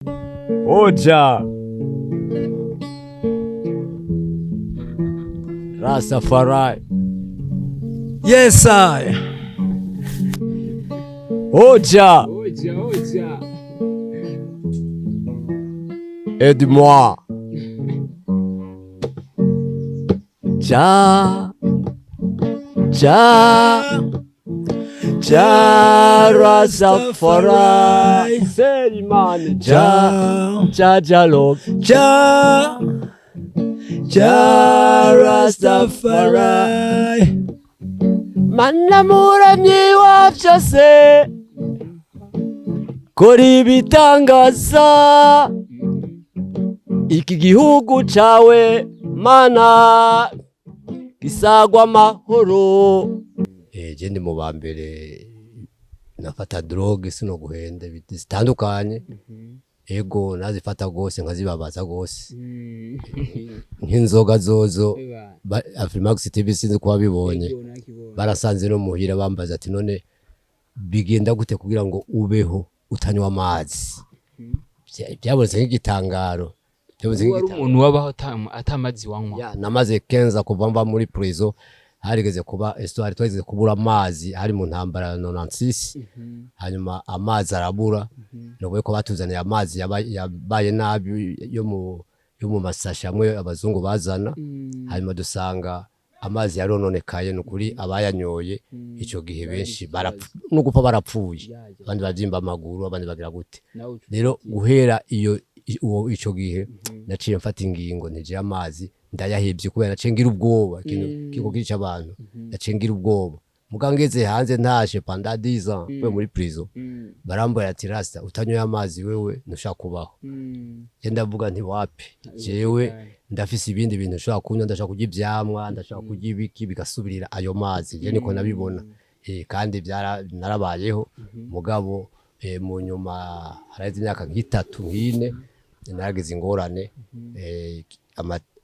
Oja Rastafari. Yes, I. Oja, Oja, oja. aide-moi. Jah, Jah, Jah Rastafari. Say man, Jah, Jah, Jah, Jah love. Jah, Jah Rastafari. Mana muramyi wa byose, kora ibitangaza iki gihugu cawe mana gisagwa amahoro. Je ndi mu ba mbere nafata drogue sino guhenda zitandukanye, ego nazifata gose nkazibabaza gose nk'inzoga zozo. Afrimax TV sinzi ko wabibonye, barasanze no muhira bambaza ati: "None bigenda gute kugira ngo ubeho utanywa amazi?" Byabonetse nk'igitangaro, byabonetse Wari nk'igitangaro. umuntu wabaho atamazi wanywa? Ya, namaze kenza kuva mva muri prison. Harigeze kuba histoire, twageze kubura amazi, hari mu ntambara ya 96, hanyuma amazi arabura. Nubuye ko batuzaniye amazi yabaye nabi yo mu masashe amwe abazungu bazana, hanyuma dusanga amazi yarononekaye. Ni ukuri abayanyoye ico gihe benshi barapfa, no gupfa barapfuye, abandi bavyimba amaguru, abandi bagira gute. Rero guhera iyo uwo ico gihe naciye mfata ingingo ntije amazi ndayahebye, kubera naciye ngira ubwoba ikintu kiko kica abantu. Naciye ngira ubwoba muga ngeze hanze ntashe pendant 10 ans mvuye muri prison, barambwira ati: "Rasta, utanyoye amazi wewe ntushaka kubaho." Je ndavuga nti: "Wapi, jewe ndafise ibindi bintu nshobora kunywa, ndashaka kurya ivyamwa, ndashaka kurya ibiki bigasubirira ayo mazi." Je niko nabibona. Kandi narabayeho mugabo mu nyuma haraheze imyaka nk'itatu nk'ine naragize ingorane,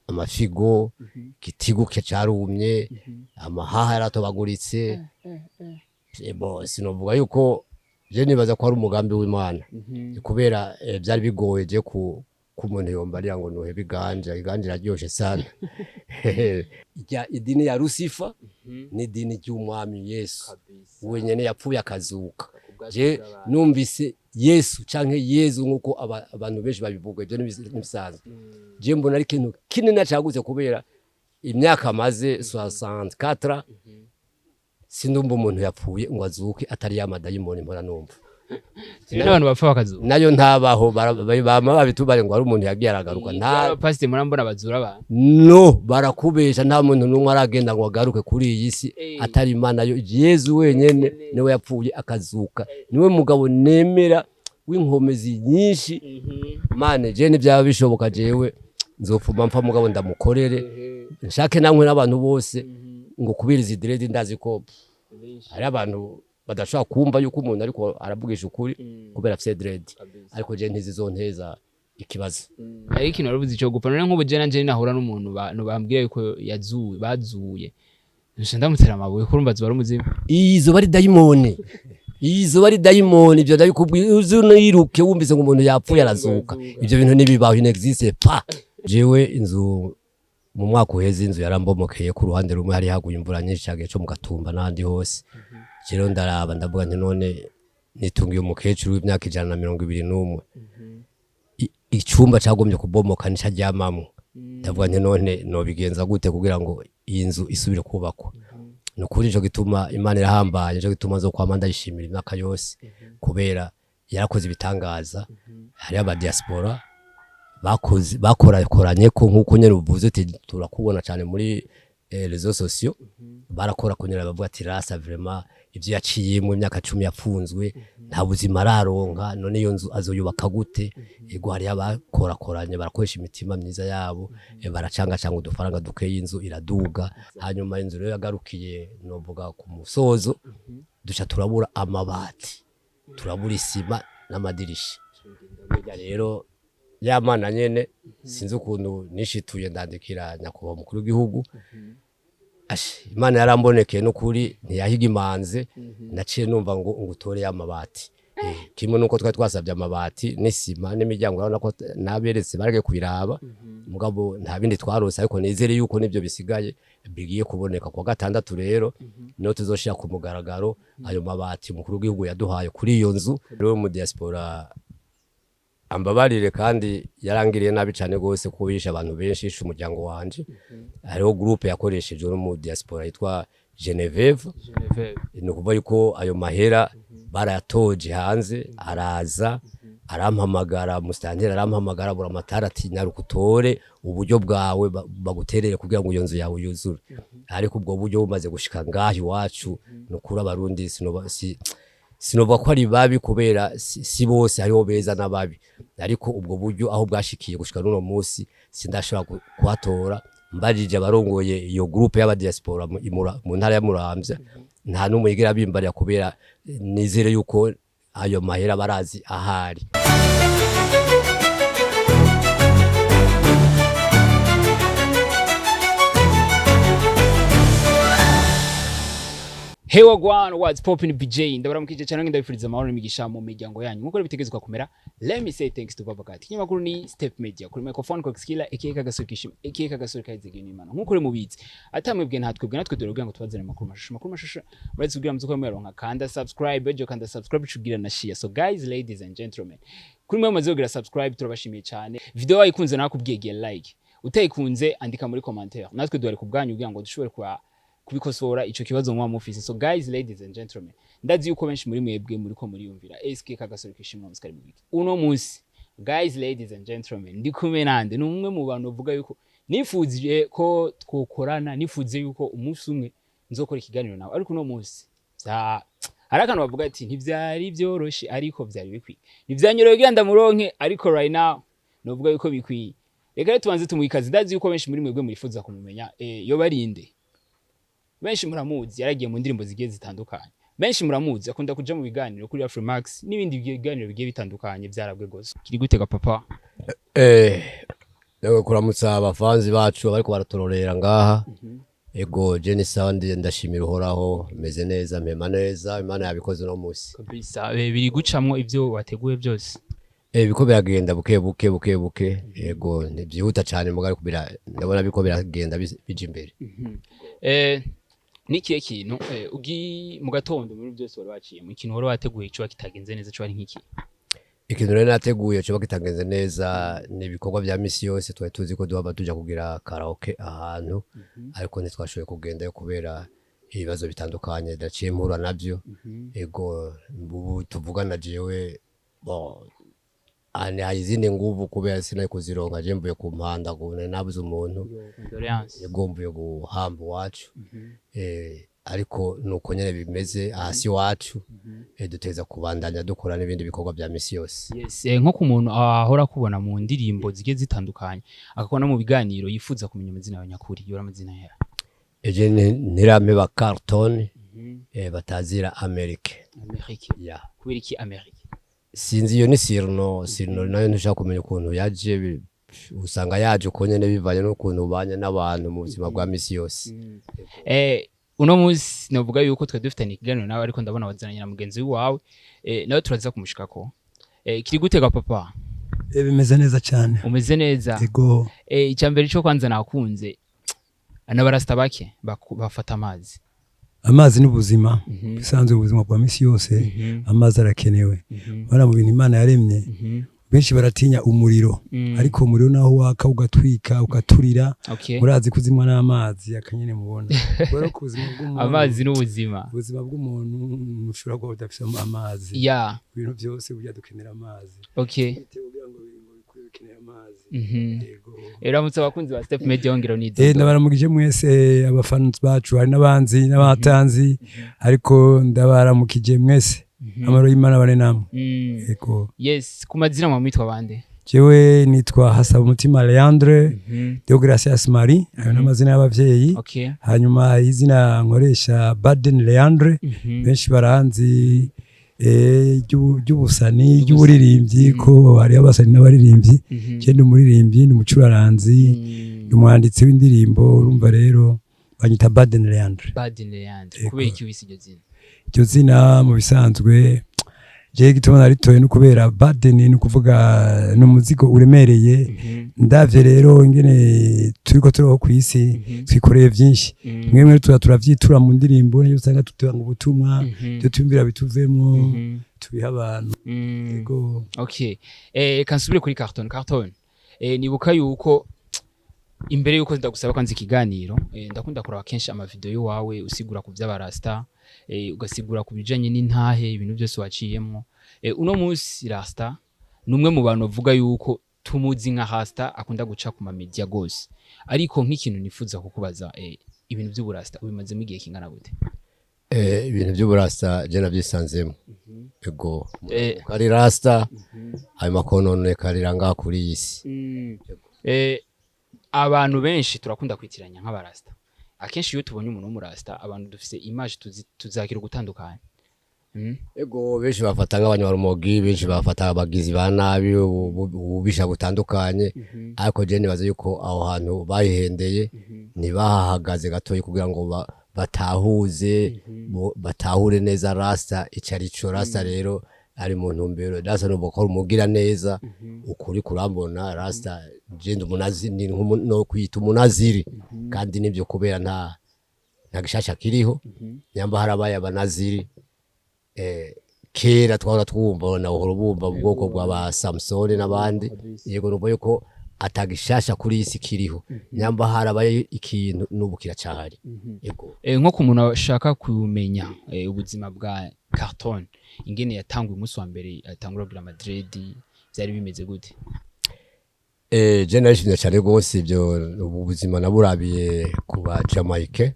amafigo, igitigu carumye, amahaha yaratobaguritse. Bo sinovuga yuko je nibaza ko ari umugambi w'Imana, kubera byari bigoye je ku muntu yombarira ngo nuhebe iganja, iganja iraryoshe sana. Rya idini ya Lucifer n'idini ry'umwami Yesu wenyene yapfuye akazuka. Je numvise Yesu canke Yezu nkuko abantu benshi babivuga, ibyo n'ibisanzwe. Je mbona ari ikintu kinini cagutse, kubera imyaka maze 64 sindumva umuntu yapfuye ngo azuke atari ya madayimoni mpora numva. N'abantu bapfa bakazuka? Nayo ntabaho. Bama babitubare ngo hari umuntu yagiye aragaruka, nta Pasiteri murambona bazura abantu. No barakubesha, nta muntu n'umwe aragenda ngo agaruke kuri iyi si atari Imana yo Yezu wenyene niwe yapfuye akazuka, niwe mugabo nemera w'inkomezi nyinshi. Mane je nibyaba bishoboka jewe nzopfuma mpfa mugabo ndamukorere nshake namwe n'abantu bose ngo kubera izi dread ndazi ko hari abantu badashobora kumva yuko umuntu ariko aravugisha ukuri kubera afise dread, ariko je ntizizonteza ikibazo. Hari ikintu wari ubuze cyo gupfa. None nk'ubu je nanje nahura n'umuntu bambwira yuko yazuye, bazuye, nca ndamutera amabuye ko urumva zuba ari umuzimu. Izo bari dayimoni, izo bari dayimoni, ibyo ndabikubwiye. Uzuniruke wumvise ngo umuntu yapfuye arazuka, ibyo bintu ntibibaho, inexiste pas. Jewe inzu mu mwaka uheze inzu yarambomokeye ku ruhande rumwe, hari haguye imvura nyinshi cagiye co mu Gatumba n'ahandi hose. Rero ndaraba ndavuga nti: "None nitungiye umukecuru w'imyaka 121, icumba cagombye kubomoka nico aryamamwo." Ndavuga nti: "None nobigenza gute kugira ngo iyi nzu isubire kubakwa?" Ni ukuri nico gituma Imana irahambaye, nico gituma nzo kwama ndayishimira imyaka yose, kubera yarakoze ibitangaza. Hariho aba diaspora bakoze, bakorakoranye ko nkuko nyene uvuze uti turakubona cyane muri réseaux sociaux, barakora kunyera bavuga ati: "Rasta vraiment ivyo yaciyemo imyaka 10 yapfunzwe nta buzima araronka, none iyo nzu azoyubaka gute?" Ego, hariho abakorakoranye barakoresha imitima myiza yabo, baracangacanga udufaranga dukeyi, inzu iraduga. Hanyuma inzu rero yagarukiye novuga ku musozo, duca turabura amabati, turabura isima n'amadirisha. Burya rero ya mana nyene sinzi ukuntu nishituye ndandikira nyakubahwa umukuru w'igihugu. Ashe, Imana yarambonekeye n'ukuri ntiyahiga imanze. Naciye numva ngo ngutore y'amabati. Kimwe nuko twari twasabye amabati n'isima n'imiryango, urabona ko naberetse baragiye kubiraba, mugabo nta bindi twarose, ariko nizere yuko nibyo bisigaye bigiye kuboneka. Kuwa gatandatu rero niho tuzoshira ku mugaragaro ayo mabati umukuru w'igihugu yaduhaye kuri iyo nzu. Rero mu diaspora ambabarire, kandi yarangiriye nabi cyane gose kuko yishe abantu benshi, yishe umuryango wanje. Hariho groupe yakoreshejwe no mu diaspora yitwa Genevieve. Genevieve. Ni ukuvuga yuko ayo mahera barayatoje hanze, araza arampamagara, musitanteri arampamagara, bura amatara ati: "Nyaruka utore uburyo bwawe baguterere kugira ngo iyo nzu yawe yuzure." Ariko ubwo buryo bumaze gushika ngaho iwacu, ni ukuri Abarundi sinovuga ko ari babi, kubera si bose, hariho beza n'ababi, ariko ubwo buryo aho bwashikiye gushika n'uno munsi sindashobora kuhatora. Mbajije abarongoye iyo groupe y'abadiaspora mu ntara ya Muramvya, nta n'umwe yigera bimbarira, kubera nizere yuko ayo mahera barazi ahari. Hey wagwan, what's poppin', BJ? Ndabaramukije cyane, ndabifuriza amahoro n'imigisha mu miryango yanyu nkuko bitegezwa kumera. Let me say thanks to Baba Cat. Ikinyamakuru ni Step Media, kuri microphone Coxkiller aka Kagasore Kishima aka Kagasore Kaizigiye n'Imana. Nkuko uri mubizi, atamwebwe ntatwebwe, natwe dore kugira ngo tubazane amakuru mashusho, amakuru mashusho murazi, kugira muzuko muyaronka, kanda subscribe ejo, kanda subscribe cugira na share. So guys, ladies and gentlemen, kuri mwe mumaze kugira subscribe turabashimiye cyane. Video wayikunze nakubwiye gira like, utayikunze andika muri commentaire, natwe duhari ku bwanyu kugira ngo dushobore kuba kubikosora ico kibazo muba mufise. So guys, ladies and gentlemen, ndazi yuko benshi muri mwebwe muriko muriyumvira SK Kagasore Kishimwa musikari mubiki uno munsi. Guys, ladies and gentlemen, ndi kumwe nande? Ni umwe mu bantu bavuga yuko nifuje ko twokorana, nifuje yuko umunsi umwe nzokora ikiganiro nawe, ariko uno munsi vya hari akantu bavuga ati ntivyari vyoroshe, ariko vyari bikwiye, ntivyanyoroheye kugira ndamuronke, ariko right now novuga yuko bikwiye. Reka rero tubanze tumuhe ikaze. Ndazi yuko benshi muri mwebwe murifuza kumumenya. Yobarinde, benshi muramuzi, yaragiye mu ndirimbo zigiye zitandukanye, benshi muramuzi, akunda kuja mu biganiro kuri Afrimax n'ibindi biganiro bigiye bitandukanye byarabwe gose. Kiri gutega papa? Kuramutsa abafanzi bacu bariko baraturorera ngaha. Ego, je ni sawa, ndashimira Uhoraho, meze neza, mpema neza, Imana yabikoze uno musi. Kabisa, biri gucamwo ivyo wateguye byose. Biko biragenda buke buke buke buke, ego, ntibyihuta cane mugabo ariko ndabona biko biragenda bija imbere. Nikihe kintu ugi mu gatondo muri byose wari waciyemo, ikintu wari wateguye cyo kitagenze neza cyo ari nk'iki? Ikintu rero nateguye coba kitagenze neza ni ibikorwa vya misi yose. Twari tuzi ko duhava tuja kugira karaoke ahantu, ariko ntitwashoboye kugendayo kubera ibibazo bitandukanye daciye mpura navyo. Ego, ubu tuvugana jewe bon ane hari izindi nguvu kubera sinari kuzironka. Je mvuye ku mpanda nabuze umuntu. Condoléances. Ego, mvuye guhamba iwacu, ariko nuko nyene bimeze hasi iwacu, duteza kubandanya dukora n'ibindi bikorwa vya misi yose. Yes, nko ku muntu ahora akubona mu ndirimbo zigiye zitandukanye, akakubona mu biganiro, yifuza kumenya amazina yawe nyakuri, yora amazina yawe? Eje Ntirampeba Carton, batazira Amerike. Amerike? Ya. Kubera iki Amerike? Sinzi, iyo ni surnom. Surnom nayo ntushaka kumenya ukuntu yaje, usanga yaje uko nyene bivanye n'ukuntu ubanye n'abantu mu buzima bwa misi yose. Uno munsi novuga yuko twari dufitanye ikiganiro nawe, ariko ndabona wazananye na mugenzi wawe, nawe turaza kumushikako. Kiri gutega papa? Bimeze neza cyane. Umeze neza? Ego. Icya mbere cyo kwanza nakunze n'abarasta bake bafata amazi. Amazi ni ubuzima bisanzwe, ubuzima bwa misi yose amazi arakenewe. Bana mu bintu Imana yaremye, benshi baratinya umuriro, ariko umuriro naho waka ugatwika ugaturira, urazi kuzimwa n'amazi akanyene mubona. Rero ku buzima bw'umuntu, Amazi n'ubuzima. ubuzima bw'umuntu ntushobora kuba budafise amazi. Ibintu byose burya dukenera amazi. Bitewe kugira ngo bikure bikenera amazi. Yego. Uramutse abakunzi ba Step Media wongera unidodo. Ndabaramukije mwese abafana bacu, hari n'abanzi n'abatanzi, ariko ndabaramukije mwese, amahoro y'Imana bane namwe. Yego. Yes, ku mazina mwa mwitwa bande? Jewe nitwa Hasaba Umutima Leandre Deogracias Marie, ayo ni amazina y'abavyeyi. Hanyuma izina nkoresha Baden Leandre, benshi baranzi ry'ubusani, ry'uburirimbyi, ko hariho abasani n'abaririmbyi. Je ndi umuririmbyi, ndi umucuraranzi, ndi umwanditsi w'indirimbo. Urumva rero banyita Baden Leandre. Baden Leandre. Yego. Kubera iki wise iryo zina? Iryo zina mu bisanzwe Jewe igituma naritoye no kubera burden, ni ukuvuga ni umuzigo uremereye. Ndavye rero ingene turiko turiho kw'isi, twikoreye vyinshi. Mwemwe tuba turavyitura mu ndirimbo, niyo usanga tutanga ubutumwa, ibyo tuyumvira bituvemwo, tubiha abantu. Yego. Okay, reka nsubire kuri Carton. Carton, nibuka yuko imbere yuko ndagusaba kwanza ikiganiro, ndakunda kuraba kenshi amavideo yawe usigura ku vy'abarasta, ugasigura ku bijanye n'intahe, ibintu byose waciyemwo. Uno munsi rasta ni umwe mu bantu bavuga yuko tumuzi nka rasta akunda guca ku mamedia gose, ariko nk'ikintu nifuza kukubaza, ibintu vy'uburasta ubimazemo igihe kingana gute? Ibintu by'uburasta je navyisanzemo, ego. Kari rasta hanyuma kononekarira ngaha kuri iyi si. Abantu benshi turakunda kwitiranya nk'abarasta. Akenshi iyo tubonye umuntu w'umurasta, abantu dufise image tuzakira ugutandukanye. Ego, benshi bafata nk'abanywarumogi, benshi bafata abagizi ba nabi, ububisha butandukanye, ariko je nibaza yuko aho hantu bayihendeye, ntibahahagaze gatoyi kugira ngo batahuze, batahure neza rasta ico arico. Rasta rero ari mu ntumbero, rasta ni umukora umugira neza ukuri kurambona. Rasta je ndi umunazi, ni no kwita umunaziri, kandi nivyo, kubera nta gishasha kiriho. Nyamba harabaye abanaziri, kera twahora twumva na uhora bumva ubwoko bwa ba Samsoni n'abandi. Yego, numva yuko atagishasha kuri iyi si kiriho. Nyamba harabaye ikintu, n'ubu kiracahari, yego. Nko ku muntu ashaka kumenya ubuzima bwa Carton, ingene yatanguye, umunsi wa mbere atangura kugira amadread, byari bimeze gute? Je narishimye cyane rwose. Ibyo ubu buzima naburabiye ku ba Jamaica,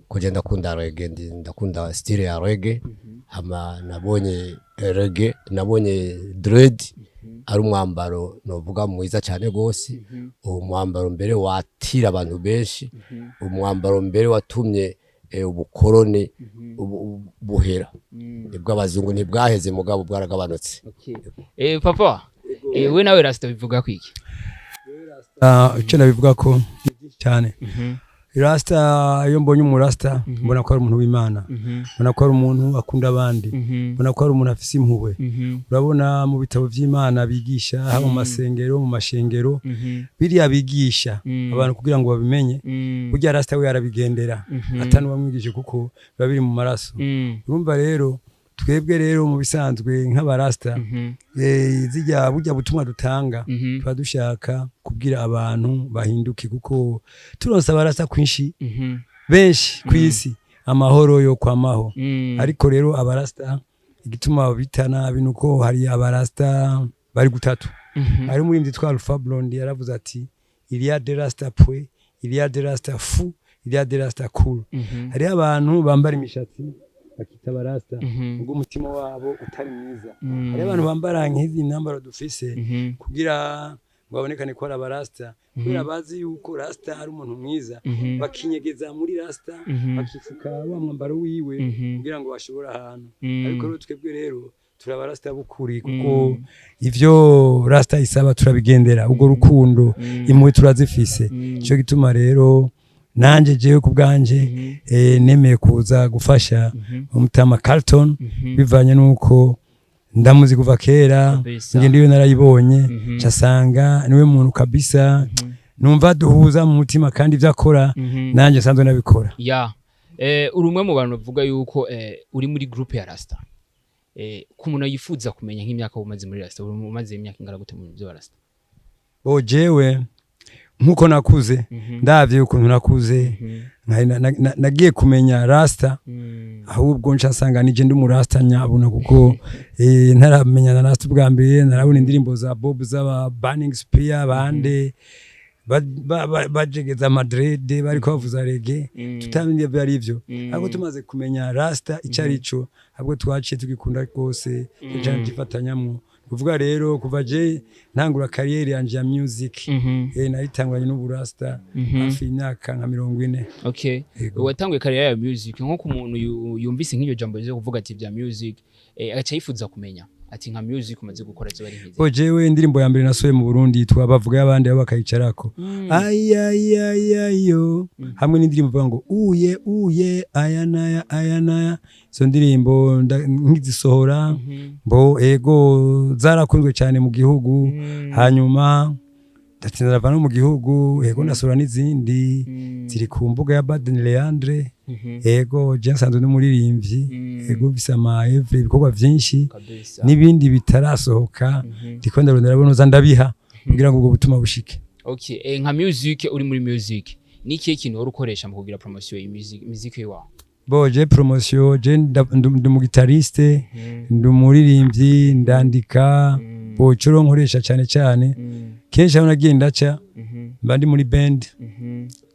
ko je ndakunda reggae, ndakunda style ya reggae. Hama nabonye reggae, nabonye dread ari umwambaro novuga mwiza cyane rwose, uwo mwambaro mbere watira abantu benshi, umwambaro mbere watumye ubukoroni buhera. Nibwo abazungu ntibwaheze, mugabo bwaragabanutse. Papa, we nawe rasta bivuga kwiki? Ah, icyo nabivuga ko ni byinshi cyane. Rasta, iyo mbonye umurasta, mbona ko ari umuntu w'Imana, mbona ko ari umuntu akunda abandi, mbona ko ari umuntu afise impuhwe. Urabona mu bitabo by'Imana bigisha, haba mu masengero, mu mashengero, biriya bigisha abantu kugira ngo babimenye. Burya rasta we arabigendera atanuwamwigije, kuko biba biri mu maraso. Urumva rero, twebwe rero mu bisanzwe nk'abarasta, zirya burya butumwa dutanga, tuba dushaka kubwira abantu bahinduke, kuko turonse abarasta kwinshi benshi ku isi, amahoro yo kwamaho. Ariko rero abarasta igituma babita nabi nuko hari abarasta bari gutatu. Hari umuririmbyi twa Alpha Blondy yaravuze ati: "Il y a des rasta point, il y a des rasta fou, il y a des rasta cool." Hariho abantu bambara imishatsi bakita abarasta, ubwo umutima wabo utari mwiza. Hariho abantu bambara nk'izi myambaro dufise kugira ngo babonekane ko ari abarasta, kubera bazi yuko rasta ari umuntu mwiza, bakinyegeza muri rasta, bakifuka wa mwambaro wiwe kugira ngo bashobore ahantu. Ariko rero twebwe rero turi abarasta b'ukuri, kuko ivyo rasta isaba turabigendera, ubwo rukundo, impuhwe turazifise. Ico gituma rero nanje jewe ku bwanje nemeye kuza gufasha umutama Carlton, bivanye nuko ndamuzi kuva kera. Ngendo iyo narayibonye, casanga niwe muntu kabisa numva duhuza mu mutima, kandi ivyo akora nanjye nsanzwe nabikora. Ya, uri umwe mu bantu bavuga yuko uri muri groupe ya rasta. Ku muntu yifuza kumenya nk'imyaka umaze muri rasta, uri umaze imyaka ingana gute mu bintu bya rasta? Bo jewe nkuko nakuze, ndavye ukuntu nakuze, nagiye kumenya rasta, ahubwo nca nsanga nije ndi umurasta nyabuna, kuko ntaramenya na rasta ubwa mbere narabona indirimbo za Bob, z'aba Burning Spear, bande bajegeza amadread, bariko bavuza reggae, tutamenye ibyo ari byo. Ariko tumaze kumenya rasta icyo ari cyo, ahubwo twaciye tugikunda rwose, cyane tugifatanyamwo. Kuvuga rero kuva je ntangura carrière yanje ya music, nayitanguranye n'uburasta hafi y'imyaka nka 40. Yego. Watanguye carrière ya music, nko ku muntu yumvise nk'iryo jambo ryo kuvuga ati bya music, agaca yifuza kumenya Ati nka music umaze gukora zo ari nkize? Bo jewe indirimbo ya mbere nasohoye mu Burundi yitwa "Bavuga y'abandi aho bakayicarako", ayayayayo, hamwe n'indirimbo ivuga ngo "Uye uye aya naya aya naya". Izo ndirimbo nkizisohora, bo ego zarakunzwe cyane mu gihugu. Hanyuma ndatinda ndava no mu gihugu, ego nasohora n'izindi ziri ku mbuga ya Baden Leandre. Ego, je nsanzwe n'umuririmbyi, ego mfise ama œuvres, ibikorwa vyinshi n'ibindi bitarasohoka. Ndiko ndarondera bonoza ndabiha kugira ngo ubwo butumwa bushike. Okay, nka music, uri muri music, ni ikihe kintu wari ukoresha mu kugira promotion ya music yawe? Bo je promotion, je ndi umu guitariste, ndi umuririmbyi, ndandika. Bo ico rero nkoresha cyane cyane, kenshi aho nagiye ndaca mba ndi muri band,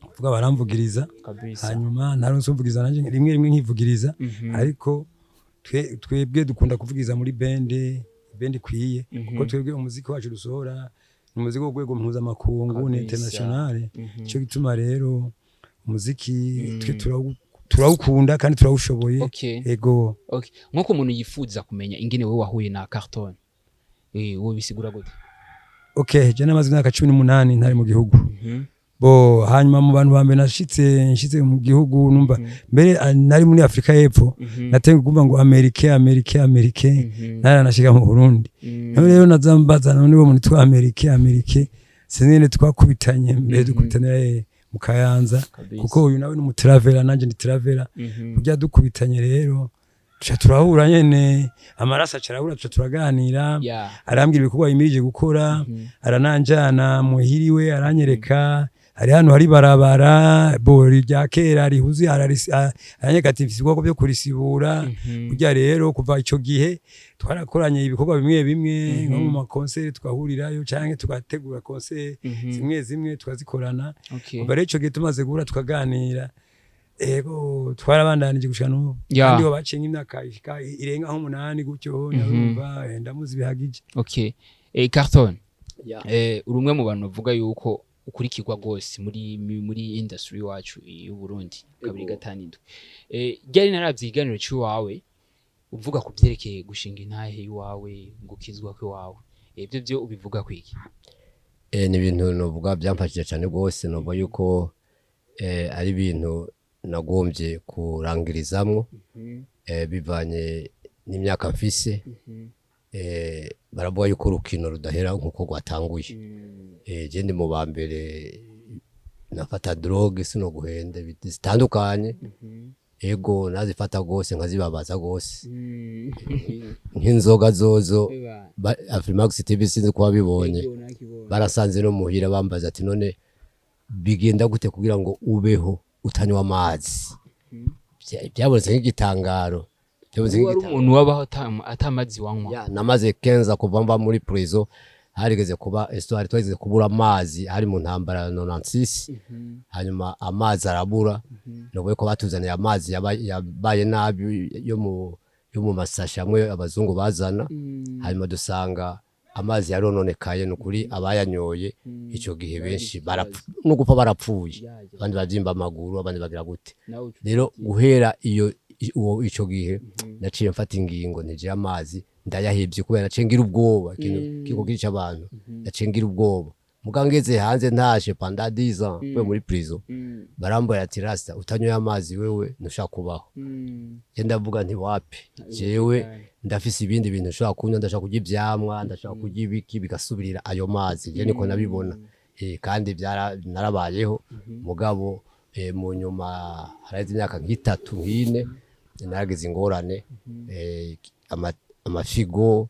kuvuga baramvugiriza. Hanyuma ntaronse umvugiriza, nanje rimwe rimwe nkivugiriza, ariko twebwe dukunda kuvugiriza muri band, band ikwiye, kuko twebwe umuziki wacu dusohora ni umuziki w'urwego mpuzamakungu, ni international. Cyo gituma rero umuziki twe turawukunda kandi turawushoboye. Ego. Okay, nkuko umuntu yifuza kumenya ingene wewe wahuye na Carton, wowe bisigura gute? Okay, je namaze imyaka 18 ntari mu gihugu. Bo hanyuma mu bantu ba mbere nshitse mu gihugu, numva mbere nari muri Afrika y'Epfo, natenga kumva ngo Amerike, Amerike, Amerike, naranashika mu Burundi. None rero nazambaza, none bo muntu twa Amerike, Amerike, sinzi twakubitanye mbere, dukubitanira mu Kayanza, kuko uyu nawe ni umu traveler, nanje ndi traveler. Burya dukubitanye rero tuca turahura nyene, amaraso acarahura, tuca turaganira. Arambwira ibikorwa yimirije gukora, arananjana muhiriwe, aranyereka hari hano hari barabara bo rya kera rihuzuye, aranyereka ati mfise ibikorwa byo kurisibura. Burya rero kuva ico gihe twarakoranye ibikorwa bimwe bimwe, nko mu ma concert twahurirayo canke tugategura concert zimwe zimwe tukazikorana. Kuva rero ico gihe tumaze guhura tukaganira, ego twarabandanije gushika n'ubu. Kandi bo baciye nk'imyaka ishika irenga nk'umunani gutyo, nyarumva ndamuzi bihagije. Okay, Carton, uri umwe mu bantu bavuga yuko ukurikirwa rwose muri industry wacu y'u Burundi 257. Ryari naravye ikiganiro cy'iwawe uvuga ku byerekeye gushinga intahe iwawe, gukizwa kw'iwawe. Ibyo byo ubivuga kwiki? Ni ibintu novuga byamfashije cyane rwose. Novuga yuko ari ibintu nagombye kurangirizamwo, bivanye n'imyaka mfise. Baravuga yuko urukino rudahera nkuko rwatanguye. Je ndi mu ba mbere nafata drogue, sino guhenda zitandukanye. Ego nazifata rwose, nkazibabaza rwose, nk'inzoga zozo Afrimax TV, sinzi ko wabibonye, barasanze no muhira bambaza ati: "None bigenda gute kugira ngo ubeho utanywa amazi?" Byabonetse nk'igitangaro, byabonetse Wari nk'igitangaro. umuntu wabaho atamazi wanywa? Ya, namaze kenza kuva mva muri prison, harigeze kuba histoire, twageze kubura amazi, hari mu ntambara ya 96. Hanyuma amazi arabura, nubuye ko batuzaniye amazi yabaye nabi, yo mu masashe amwe abazungu bazana. Hanyuma dusanga amazi yarononekaye, nukuri abayanyoye ico gihe benshi barapfa, no gupfa barapfuye, abandi bavyimba amaguru, abandi bagira gute. Rero guhera iyo uwo ico gihe naciye mfata ingingo ntije amazi ndayahevye, kubera naciye ngira ubwoba ikintu kiko kica abantu. Naciye ngira ubwoba, muga ngeze hanze ntashe pendant 10 ans mvuye muri prison, barambwira ati: "Rasta, utanyoye amazi wewe ntushaka kubaho." Je ndavuga nti: "Wapi, jewe ndafise ibindi bintu nshobora kunywa, ndashaka kurya ivyamwa, ndashaka kurya ibiki bigasubirira ayo mazi." Je niko nabibona. Kandi narabayeho. Mugabo mu nyuma haraheze imyaka nk'itatu nk'ine naragize ingorane, amafigo,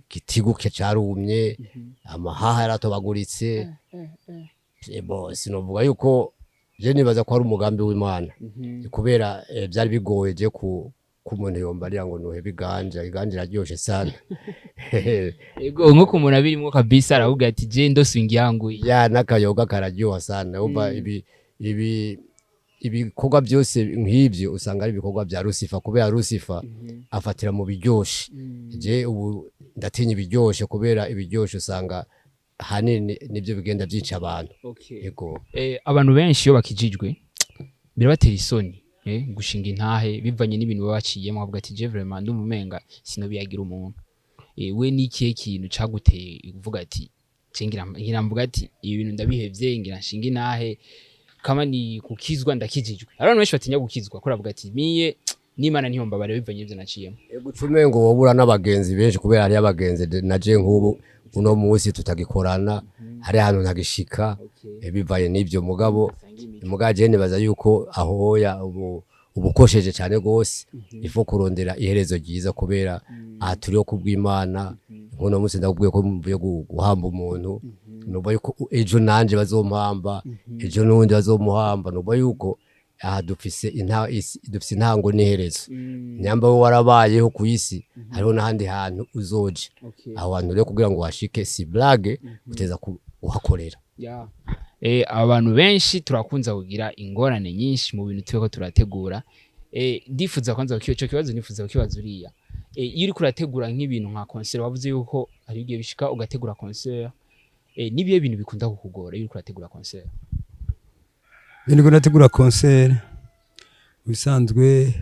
igitigu carumye, amahaha yaratobaguritse. Bo sinovuga yuko je nibaza ko ari umugambi w'Imana, kubera byari bigoye je ku muntu yombarira ngo nuhebe iganja, iganja iraryoshe sana. Ego, nko ku muntu abirimwo kabisa aravuga ati: "Je ndo swing yangu." Ya, n'akayoga kararyoha sana. Umva, ibi ibikorwa byose nk'ibyo usanga ari ibikorwa bya Lucifer, kubera Lucifer afatira mu biryoshe. Je ubu ndatinya ibiryoshe, kubera ibiryoshe usanga hanini nibyo bigenda byica abantu. Ego. Abantu benshi iyo bakijijwe birabatera isoni gushinga intahe bivanye n'ibintu baba baciyemo, bavuga ati: "Je vraiment ndumva umenga sinobiyagira umuntu." We ni ikihe kintu caguteye kuvuga ati ce ngira mvuga ati ibi bintu ndabihevye, ngira nshinga inahe, kama ni kukizwa ndakijijwe? Hari abantu benshi batinya gukizwa ko ravuga ati miye n'Imana ntiyombabare bivanye n'ivyo naciyemo. Gucume ngo wobura n'abagenzi benshi, kubera hariyo abagenzi naje nk'ubu uno munsi tutagikorana, hari ahantu ntagishika, bivaye n'ivyo. Mugabo je nibaza yuko aho hoya ubu ubukosheje cyane gose. Ifo kurondera iherezo ryiza, kubera aha turiho kubw'Imana. Nk'uno munsi ndakubwiye ko mvuye guhamba umuntu, numva yuko ejo nanje bazompamba, ejo n'undi bazomuhamba. Numva yuko aha dufise dufise intango n'iherezo. Nyamba we warabayeho ku isi, hariho n'ahandi hantu uzoja. Aho hantu rero kugira ngo washike, si blague, uteza kuhakorera. Yeah. Abantu benshi turakunze kugira ingorane nyinshi mu bintu turiko turategura. Ndifuza kwanza kukiba ico kibazo, nifuza kukibaza uriya. Iyo uriko urategura nk'ibintu nka concert, wavuze yuko hari igihe bishika ugategura concert. Nibihe bintu bikunda kukugora iyo uriko urategura concert? Iyo ndiko ndategura concert, bisanzwe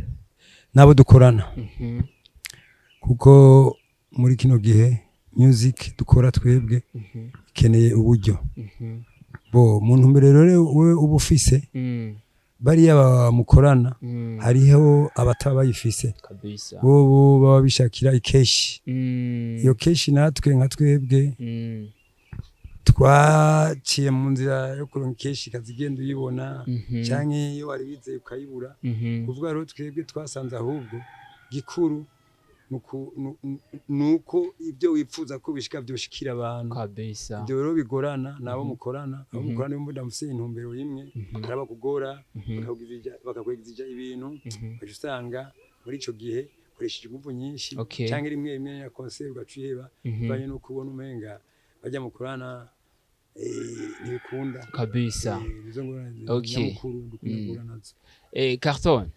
n'abo dukorana, kuko muri kino gihe music dukora twebwe ikeneye uburyo. Bo mu ntumbero rero wewe uba ufise, bariya mukorana, hariho abataba bayifise, bobo baba bishakira ikeshi. Iyo keshi natwe nka twebwe twaciye mu nzira yo kuronka ikeshi, ikazigenda uyibona, canke iyo wari wizeye ukayibura. Kuvuga rero twebwe twasanze ahubwo gikuru nuko ibyo wifuza ko bishika vyoshikira abantu. Ibyo rero bigorana nabo mukorana, abo mukorana nibo mudafise intumbero imwe, hari abakugora, bakakwegizija ibintu, ugaca usanga muri ico gihe ukoresheje inguvu nyinshi, canke rimwe rimwe ya concert ugaca uyiheba, bivanye nuko ubona umenga bajya mukorana ntibikunda. Nizo ngorane nyamukuru dukunda guhura nazo. Carton,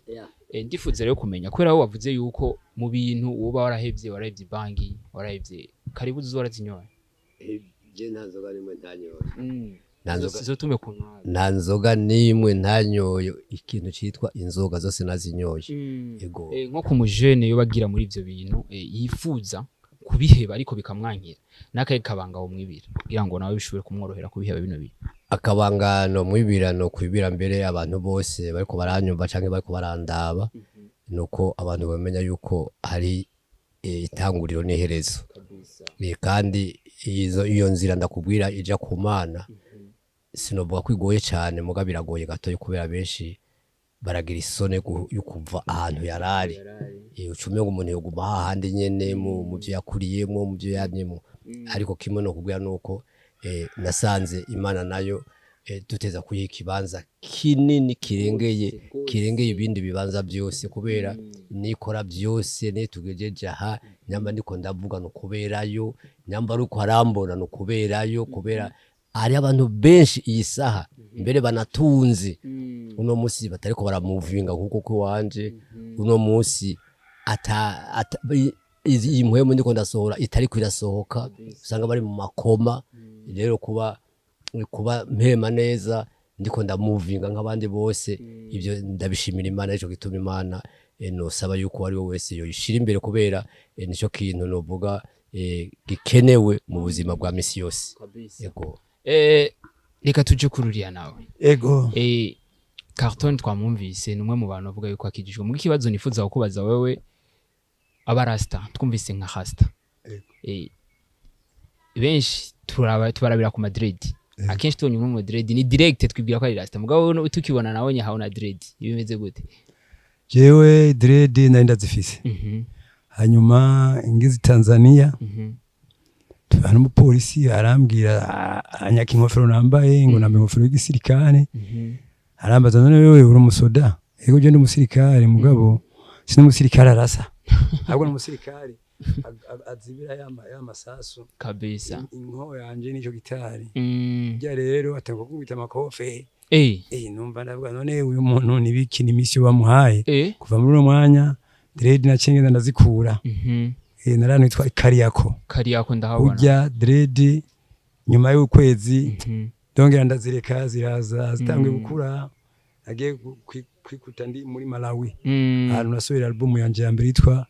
ndifuza rero kumenya, kubera wowe wavuze yuko mu bintu woba warahevye, warahevye bangi, warahevye karibu uzoza warazinyoye. Je nta nzoga n'imwe ntanyoye. Nta nzoga. Zizotume kunywa. Nta nzoga n'imwe ntanyoye. Ikintu citwa inzoga zose nazinyoye. Ego. Nko ku mujene yo bagira muri ivyo bintu, yifuza kubiheba ariko bikamwankira, n'akahe kabanga womwibira kugira ngo nawe bishobore kumworohera kubiheba bino bintu? Akabangano mwibira no kwibira mbere abantu bose bariko baranyumva canke bariko barandaba, nuko abantu bamenya yuko hari itanguriro n'iherezo. Kandi iyo nzira ndakubwira ija ku Mana, sinovuga ko igoye cane, muga biragoye gatoyi, kubera benshi baragira isoni yo kuva ahantu yarari. Ucume ngo umuntu yoguma hahandi nyene mu vyo yakuriyemwo, mu vyo yamyemwo. Ariko kimwe no kubwira nuko nasanze Imana nayo duteza kuyiha ikibanza kinini kirengeye ibindi bibanza byose, kubera nikora byose nitugejeje aha. Nyamba ndiko ndavuga no kuberayo, nyamba ari uko arambona no kuberayo, kubera hari abantu benshi iyi saha mbere banatunze uno munsi batariko baramuvinga nkuko kwanje uno munsi ata iyi mpwemu ndiko ndasohora itariko irasohoka, usanga bari mu makoma. Rero kuba mpema neza, ndiko ndamuvinga nk'abandi bose, ibyo ndabishimira Imana. Ico gituma Imana nosaba yuko ari we wese yoyishira imbere, kubera nico kintu novuga gikenewe mu buzima bwa misi yose. Yego. Reka tuje kuri uriya nawe. Ego. Carton twamwumvise, ni umwe mu bantu bavuga yuko akijijwe. Mu kibazo nifuza kukubaza wewe, aba rasta twumvise nka rasta, Ego. Benshi tubarabira ku ma dread. Akenshi tubonye umwe mu dread ni direct twibwira ko ari rasta, mugabo wowe tukibona nawe nyahawe dread, bimeze gute? Jewe dread nari ndazifise, hanyuma ngeze i Tanzania, tubana n'umupolisi, arambwira, anyaka inkofero nambaye, ngo nambaye inkofero y'igisirikare. Arambaza: "None wewe uri umusoda?" "Ego, je ndi umusirikare, mugabo si n'umusirikare arasa, ahubwo ni umusirikare azibira ya masasu." Inkoho yanje nico gitari. Burya rero atanga gukubita amakofe. Numva ndavuga: "None uyu muntu nibiki ni mission bamuhaye?" Kuva muri uwo mwanya dread naciye ngenda ndazikura. Narano yitwa Ikariako. Kariyako ndahabona. Burya dread nyuma y'ukwezi ndongera ndazireka, ziraza zitanguye gukura. Nagiye kwikuta ndi muri Malawi, ahantu nasohora album yanje ya mbere yitwa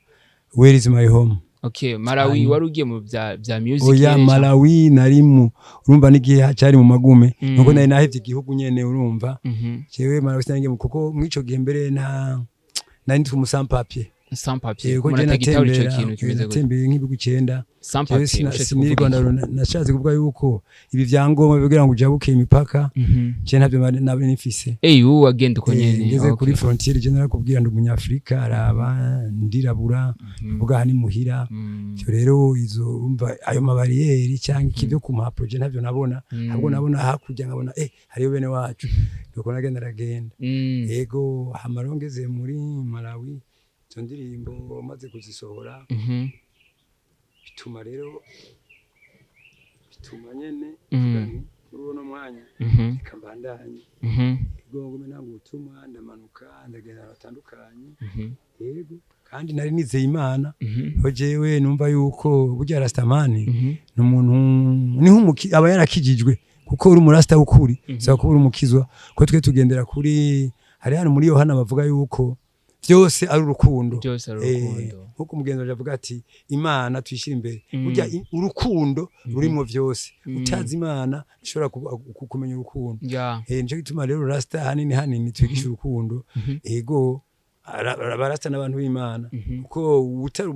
Where is my home. Okay, Malawi wari ugiye mu vya music? Oya. Nyene? Malawi nari mu, urumva n'igihe cyari mu magume, nuko nari nahevye igihugu nyene, urumva. Jewe Malawi sinari, kuko mw'ico gihe mbere nta nari ndi umu sans-papiers. Sans papier? Yego, je Umuntu atagitahura ico natembera kintu kimeze gute? Natembeye nk'ibihugu 9. Sans Jewe papier ushatse sinirirwa kuvuga iki? nashatse kuvuga yuko ibi vyangombwa kugira ngo ujabuke imipaka, je ntavyo nari nifise. Eh, ubu wagenda uko nyene? Ngeze kuri frontière, je narakubwira ndi umunyafrika, araba ndirabura, vuga aha ni muhira. Ivyo rero izo, urumva ayo ma barrières cyangwa iki byo ku mpapuro, je ntavyo nabona. Ahubwo nabona hakurya nkabona hariyo bene wacu, nuko nagenda aragenda. Yego, hama rero ngeze muri Malawi, izo ndirimbo maze kuzisohora, bituma rero, bituma nyene mvuga nti muri uno mwanya reka mbandanye. Yego, ngume nanga ubutumwa, ndamanuka ndagenda ahantu hatandukanye. Yego, kandi nari nizeye Imana. Aho jewe numva yuko burya rastamani ni umuntu ni nk'umuki aba yarakijijwe, kuko uri umurasta w'ukuri usaba kuba uri umukizwa, ko twe tugendera kuri hari hano muri Yohana bavuga yuko byose ari urukundo. Byose ari urukundo. Nkuko umugenzi waje avuga ati Imana tuyishyira imbere, burya urukundo rurimwo vyose. Utazi Imana ntushobora kumenya urukundo. Nico gituma rero rasta hanini hanini twigisha urukundo. Ego, abarasta n'abantu b'Imana, kuko utari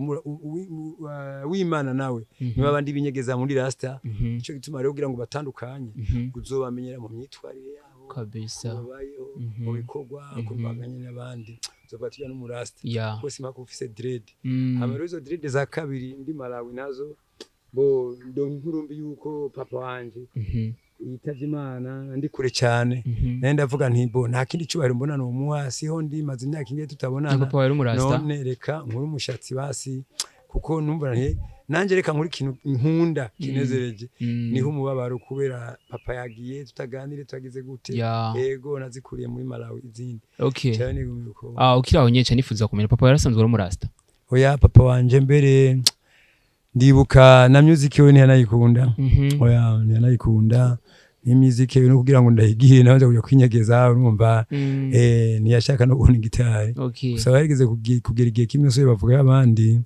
w'Imana nawe niba abandi binyegeza muri rasta. Nico gituma rero kugira ngo batandukanye, uzobamenyera mu myitwarire yabo, babayeho, mu bikorwa, kurwaganye n'abandi, uzovuga ati uriya n'umurasta bose mpaka ufise dread. Hama rero izo dread za kabiri ndi Malawi nazo, bo ndonka inkuru mbi yuko papa wanje yitavye Imana ndi kure cyane. Naye ndavuga nti bo nta kindi cyubahiro mbona nomuha, siho ndi maze imyaka ingahe tutabonana. Papa wawe ari umurasta? None reka nkure umushatsi basi, kuko numva nti nanjye reka nkore ikintu nkunda kinezereje. Niho umubabaro kubera papa yagiye tutaganire, tutagize gute. Yego, nazikuriye muri Malawi izindi. Cyane nigumye uko. Ah, ukiri aho nyene, nifuza kumenya, papa yarasanzwe ari umurasta? Oya, papa wanje mbere ndibuka na music we ntiyanayikunda. Oya, ntiyanayikunda ni music no kugira ngo ndayigire nawe kuja kwinyegeza, urumva. Ntiyashaka no kubona gitari. Gusa yarigeze kugera igihe kimwe so bavuga abandi,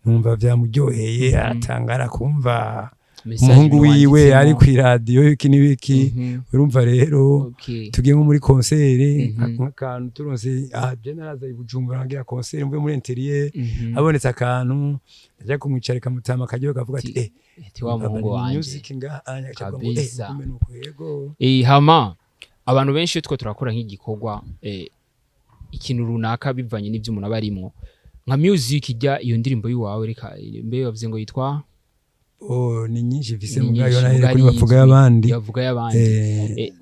numva vyamuryoheye, aratangara kumva Message umuhungu wiwe wanditsemo. ari kw'iradiyo iki n'ibiki. Urumva rero tugiye nko muri concert, nk'akantu turonse aha, je naraza i Bujumbura ngira concert, mvuye muri intérieur, habonetse akantu ndaja kumwicarika mutama akaryohe, kavuga ati Ati wa muhungu wanje. Music ngaha anya akavuga ngo Kabisa. Gume nuko, yego. Hama abantu benshi iyo two turakora nk'igikorwa, ikintu runaka, bivanye n'ibyo umuntu aba arimwo, nka music ijya iyo ndirimbo y'iwawe, reka mbe bavuze ngo yitwa? Oh, ni nyinshi mfise, Ni mugayo nyinshi, nahere muga kuri ari bavuga izwi, y'abandi. Bavuga y'abandi.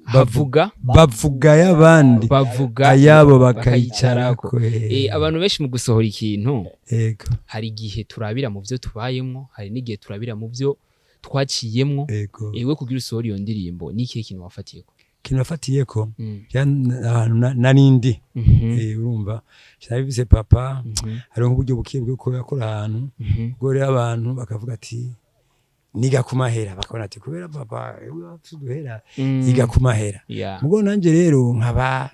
Havuga Bavuga y'abandi, bavuga ayabo bakayicarako. bakayicarako. Abantu benshi mu gusohora ikintu, hari igihe turabira mu byo tubayemwo, hari n'igihe turabira mu byo twaciyemwo. Ewe kugira usohora iyo ndirimbo, ni ikihe kintu wafatiyeko? Ikintu nafatiyeko, ahantu narindi, urumva sinabifise papa, hariho nk'uburyo bukiye bwo yakora ahantu, ubwo rero abantu bakavuga ati niga kumahera, bakabona ati kubera papa ewe afise uduhera, yiga kumahera. Mugo nanje rero nkaba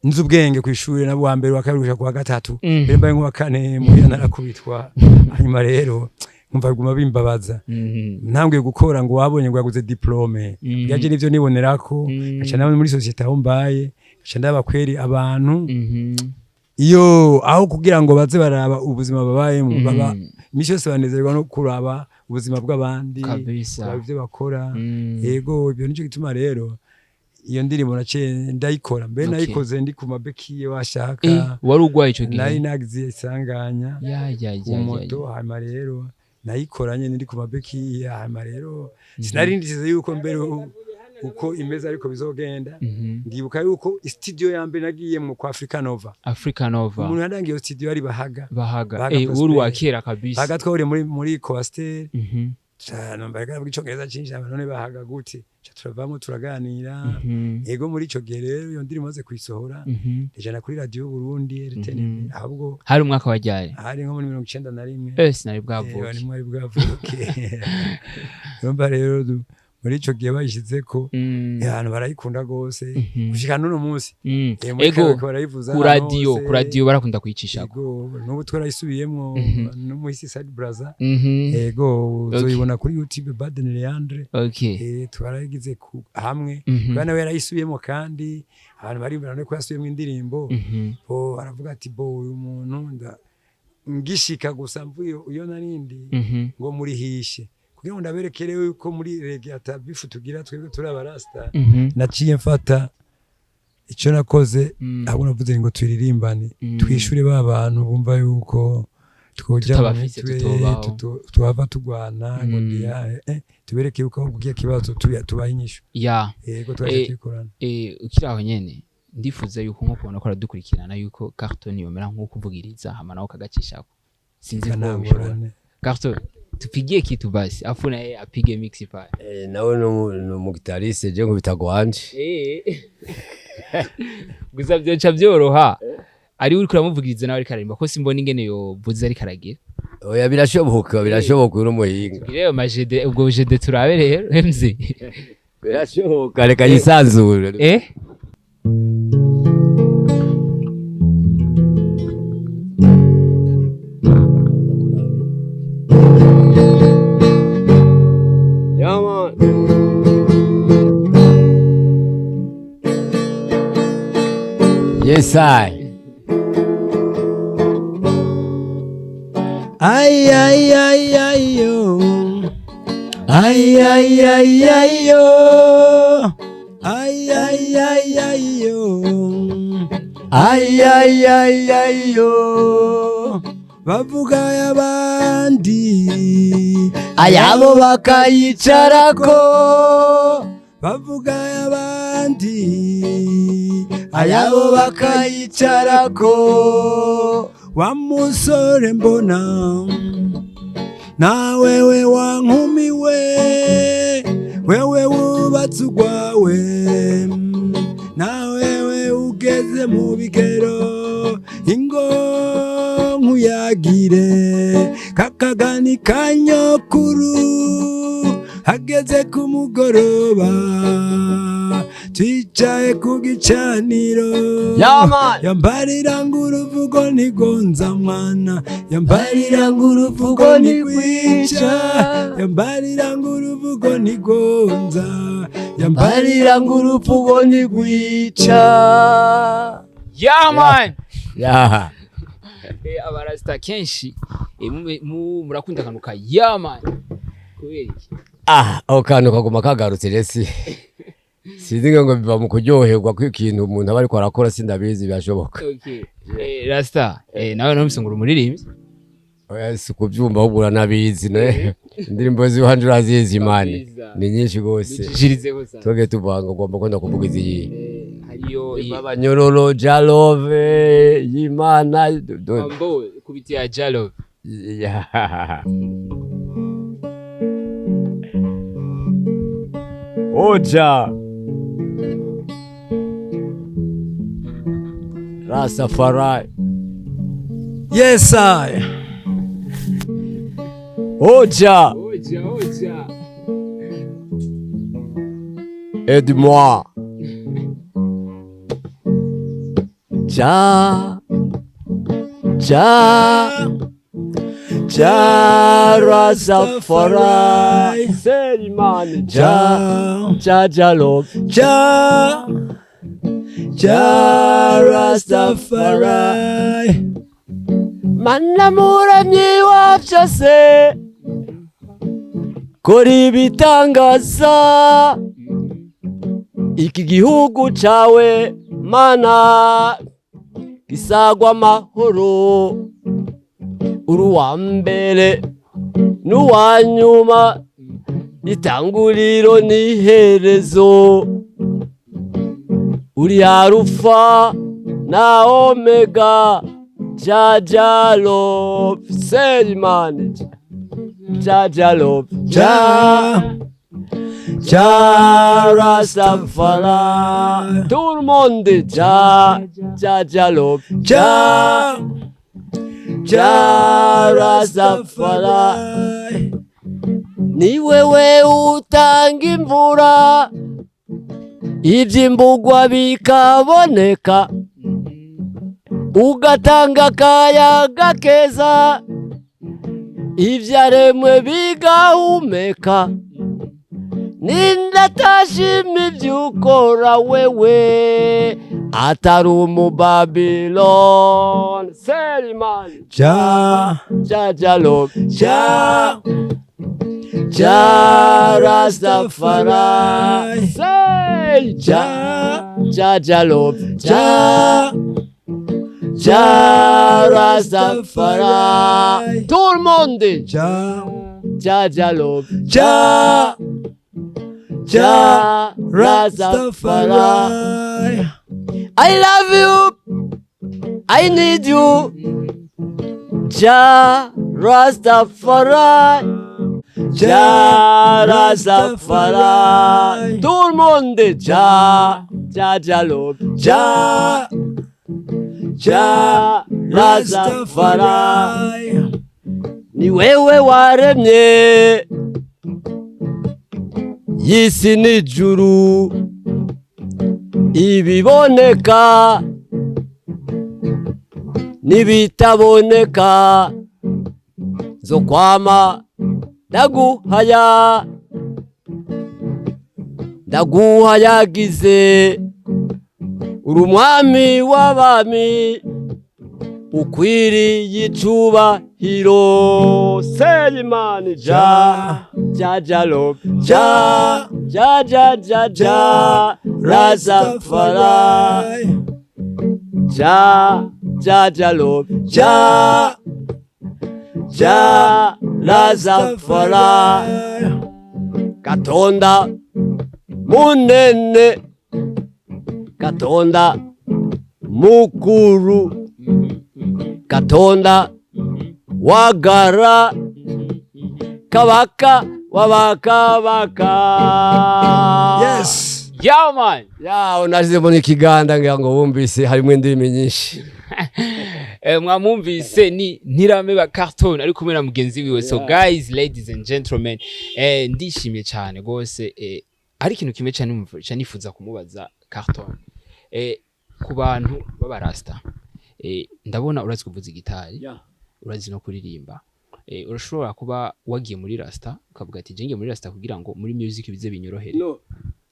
nzi ubwenge ku ishuri, nabo wa mbere, wa kabiri gushika ku wa gatatu, mbere mbaye nk'uwa kane muhira narakubitwa. Hanyuma rero nkumva biguma bimbabaza, ntambwiye gukora ngo wabonye ngo yaguze diplôme. Byaje nivyo nibonerako, ngaca nawe muri société aho mbaye, ngaca ndaba kweri abantu iyo aho kugira ngo baze baraba ubuzima babayemo, baba imisi yose banezerwa no kuraba ubuzima bw'abandi, kuraba ivyo bakora. Yego, ibyo nico gituma rero iyo ndirimbo naciye ndayikora mbere. Nayikoze ndi ku mabekiye washaka. Wari urwaye ico gihe? Nari nagize isanganya ya ya ku ya ya moto. Hanyuma rero nayikora nyene ndi ku mabekiye. Hanyuma rero sinari ndisize yuko mbere uko imeze ariko bizogenda. Ndibuka yuko studio ya mbere nagiyemwo kwa Africa Nova. Africa Nova. Umuntu yarangiye iyo studio ari Bahaga. Bahaga. Bahaga Prosper. Uri wa kera kabisa. Bahaga twahuriye muri Coaster. Numva reka icongereza cinshi, none Bahaga gute? Ca turavamo turaganira. Yego, muri ico gihe rero iyo ndirimbo maze kuyisohora, ndijana kuri radio y'Uburundi RTNB, ahubwo Hari umwaka wajyaye? Hari nko muri 91. Sinari bwavuke. Mwari bwavuke. Urumva rero Muri ico gihe bayishizeko, abantu barayikunda gose gushika n'uno munsi. Muri Ego. karaoke barayivuza Ku ahantu radio, hose. ku radio barakunda kuyicishako. Ego, n'ubu twarayisubiyemwo n'umuhisi Side Braza. Ego, uzoyibona kuri YouTube, Baden Leandre. Twarayigize hamwe. Kubera nawe yarayisubiyemo, kandi abantu baribwira ko yasubiyemo indirimbo. Bo baravuga ati: "Bo uyu muntu ngishika gusa mvuye iyo narindi ngo murihishe kugira ngo ndaberekere yuko muri reggae ata beef tugira, twebwe turi abarasta." Naciye mfata icyo nakoze, ahubwo navuze ngo turirimbane, twishure ba bantu bumva yuko twoja mu Tutabafise, mitwe, tutobaho. tuhava tugwana ngo ndiya, tubereke yuko ahubwo kiya kibazo tubaha inyishu. Yego, twaje tuyikorana. Ukiri aho nyene, ndifuza yuko nko kubona ko aradukurikirana, yuko Carton yomera nko kuvugiriza hama nawe kagacishako, sinzi ko bishobora. Kanangorane. Carton, tupigie kitu basi, afu naye apige mix pale. Nawe ni umugitariste, je nkubita gwanje. Gusa byoca byoroha ari uriko uramuvugiriza nawe ariko aririmba, ko simbona ingene yovuze ariko aragira. Oya, birashoboka, birashoboka, uri umuhinga. Rero majede, ubwo jede turabe rero MZ. Birashoboka, reka yisanzure. Yeah, man. Yes, I. Ay, ay, ay, ay, yo. Ay, ay, ay, ay, yo. Ay, ay, ay, ay, yo. Ay, ay, ay, ay, yo. Bavuga y'abandi, Ayabo bakayicarako. Bavuga y'abandi, Ayabo bakayicarako. Wa musore mbona na wewe wa nkumi we, wewe wubatse urwawe, na wewe ugeze mu bigero, ingo nkuyagire kakagani ka nyokuru. Hageze ku mugoroba, twicaye ku gicaniro. Yeah, man. Yambarira ngo uruvugo ntigonza mwana, yambarira ngo uruvugo ntigwica, yambarira ngo uruvugo ntigonza, Yambarira ngo uruvugo ntigwica. Yeah, man. Yeah. Abarasta kenshi murakunda akantu ka "yeah man", kubera iki? Ah, ako kantu kaguma kagarutse rero, si sinzi ngo biva mu kuryoherwa kw'ikintu umuntu aba ariko arakora, sindabizi, birashoboka. Okay. Rasta, nawe numvise ngo uri umuririmbyi. Oya, si kubyumva, ahubwo uranabizi ne, indirimbo z'iwanje urazizi man. Kabisa. Ni nyinshi rwose. Ducishirizeho sana. Twebwe tuvanga, ugomba kwenda kuvuga iziyihe? Hariyo Abanyororo, Jalove y'Imana. Ambo kupitia Jalove. Yeah. Oja Rastafari. Yes, I. Oja. Oja, oja. Aide-moi. Jah, Jah, Jah Rastafari. Say man, Jah, Jah. Jah, Jah love. Jah, Jah Rastafari. Mana muramyi wa byose, kora ibitangaza, iki gihugu cawe Mana gisagwa amahoro. Uri uwa mbere n'uwa nyuma, itanguriro n'iherezo, uri Arufa na Omega. Jah, Jah love, say man, Jah, Jah love. Jah, Jah Rastafari. Tout le monde, Jah, Jah, Jah love. Jah, Jah Rastafari. Ni wewe utanga imvura, ibyimbugwa bikaboneka, ugatanga akayaga keza, ibyaremwe bigahumeka. Ninde atashima ibyo ukora wewe, atari Umubabiloni? Selimani. Jah. Jah Jah love. Jah. Jah Rastafari. Say Jah. Jah Jah love. Jah. Jah Rastafari. Tout le monde. Jah. Jah Jah love. Jah. Jah Rastafari. Rastafari. I love you. I need you. Jah Rastafari. Jah Rastafari. Tout le monde. Jah. Jah Jah love. Jah. Jah Rastafari. Ni wewe waremye y'isi n'ijuru, ibiboneka n'ibitaboneka. Zo kwama ndaguhaya, ndaguhayagize. Uri umwami w'abami, ukwiriye icubahiro. Selimani. Jah. Jah Jah love. Jah. Jah Jah Jah Jah Rastafari. Jah. Jah Jah love. Jah. Jah Rastafari. Katonda munene, Katonda mukuru, Katonda wagara, kabaka wabakabaka. Yes. Yeah, man. Ya, unashizemo n'ikiganda, ngira ngo wumvise harimo indimi nyinshi. Mwamwumvise, ni Ntirameba Carton ari kumwe na mugenzi wiwe. So guys, ladies and gentlemen, ndishimye cyane rwose. Hari ikintu kimwe cyane nifuza kumubaza Carton. Ku bantu b'abarasta, ndabona urazi kuvuza igitari, urazi no kuririmba. Urashobora kuba wagiye muri rasta ukavuga ati: "Je ngiye muri rasta kugira ngo muri music bize binyorohere." No,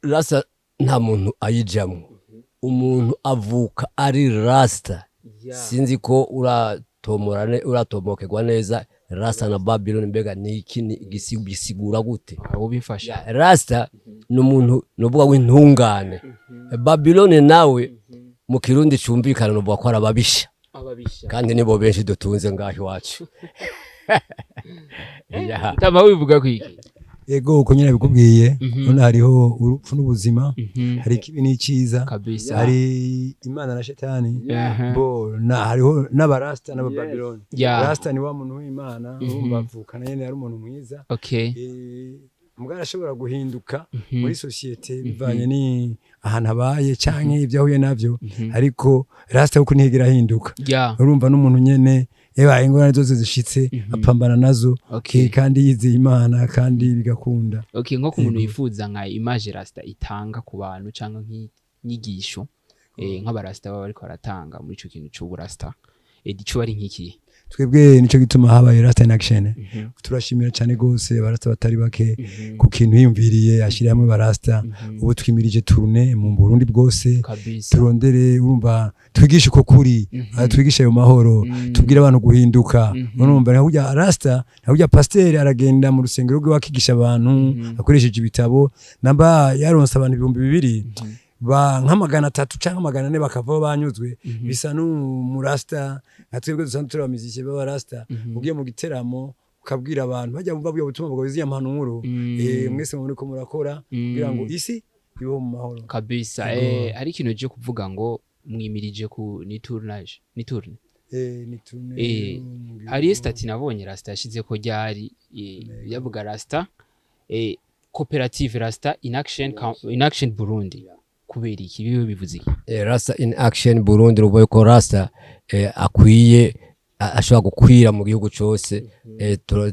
rasta nta muntu ayijamwo, umuntu avuka ari rasta. Sinzi ko uratomokerwa neza rasta na Babylon. Mbega ni iki? Ni bisigura gute? Abo bifasha. Rasta ni umuntu nuvuga w'intungane. Babylon nawe mu Kirundi cumvikana nuvuga ko ari ababisha. Ababisha. Kandi nibo benshi dutunze ngaho iwacu. Yeah. Mutama, wivuga kwiki? Ego, uko nyine bikubwiye. None hariho urupfu n'ubuzima, hari ikibi n'icyiza, hari Imana na Shetani. Bo na hariho n'abarasta n'abababiloni. Rasta ni wa muntu w'Imana, urumva avukana nyene ari umuntu mwiza. Mugabo arashobora guhinduka muri société bivanye ni ahantu abaye canke ibyo ahuye navyo, ariko rasta kuko ntiyigera ahinduka. Urumva n'umuntu nyene eba ingorane zose zishitse apambana nazo. Kandi yizeye Imana kandi bigakunda. Okay, nko ku muntu yifuza nka image rasta itanga ku bantu cyangwa nk'inyigisho, nk'abarasta baba bariko baratanga muri ico kintu c'uburasta, ico bari nk'iki? Twebwe nico gituma habaye Rasta in Action. Turashimira cyane gose abarasta batari bake ku kintu yiyumviriye ashyira hamwe barasta. Ubu twimirije tournée mu Burundi bwose. Turondere, urumva, twigishe uko kuri, twigishe ayo mahoro, tubwire abantu guhinduka. Urumva nka burya rasta, nka burya pasiteri aragenda mu rusengero rwe akigisha abantu akoresheje ibitabo, namba yaronse abantu 2000, ba nka 300 cyangwa 400 bakavaho banyuzwe. Bisa n'umurasta nka twebwe dusanzwe turi abamiziki b'abarasta, ugiye mu giteramo ukabwira abantu bajya bumva bwa butumwa bwawe, ziriya mpanuro, mwese muri ko murakora kugira ngo isi ibeho mu mahoro. Kabisa. Yego. Hari ikintu je kuvuga ngo mwimirije ku ni tournage, ni tournée? Ni tournée mu gihugu. Hari statut nabonye rasta yashize ko ryari, yavuga rasta, koperative Rasta in Action, in Action Burundi. Kubera iki bibe bivuze iki? Rasta in Action Burundi, ruvuye ko rasta akwiye ashobora gukwira mu gihugu cose.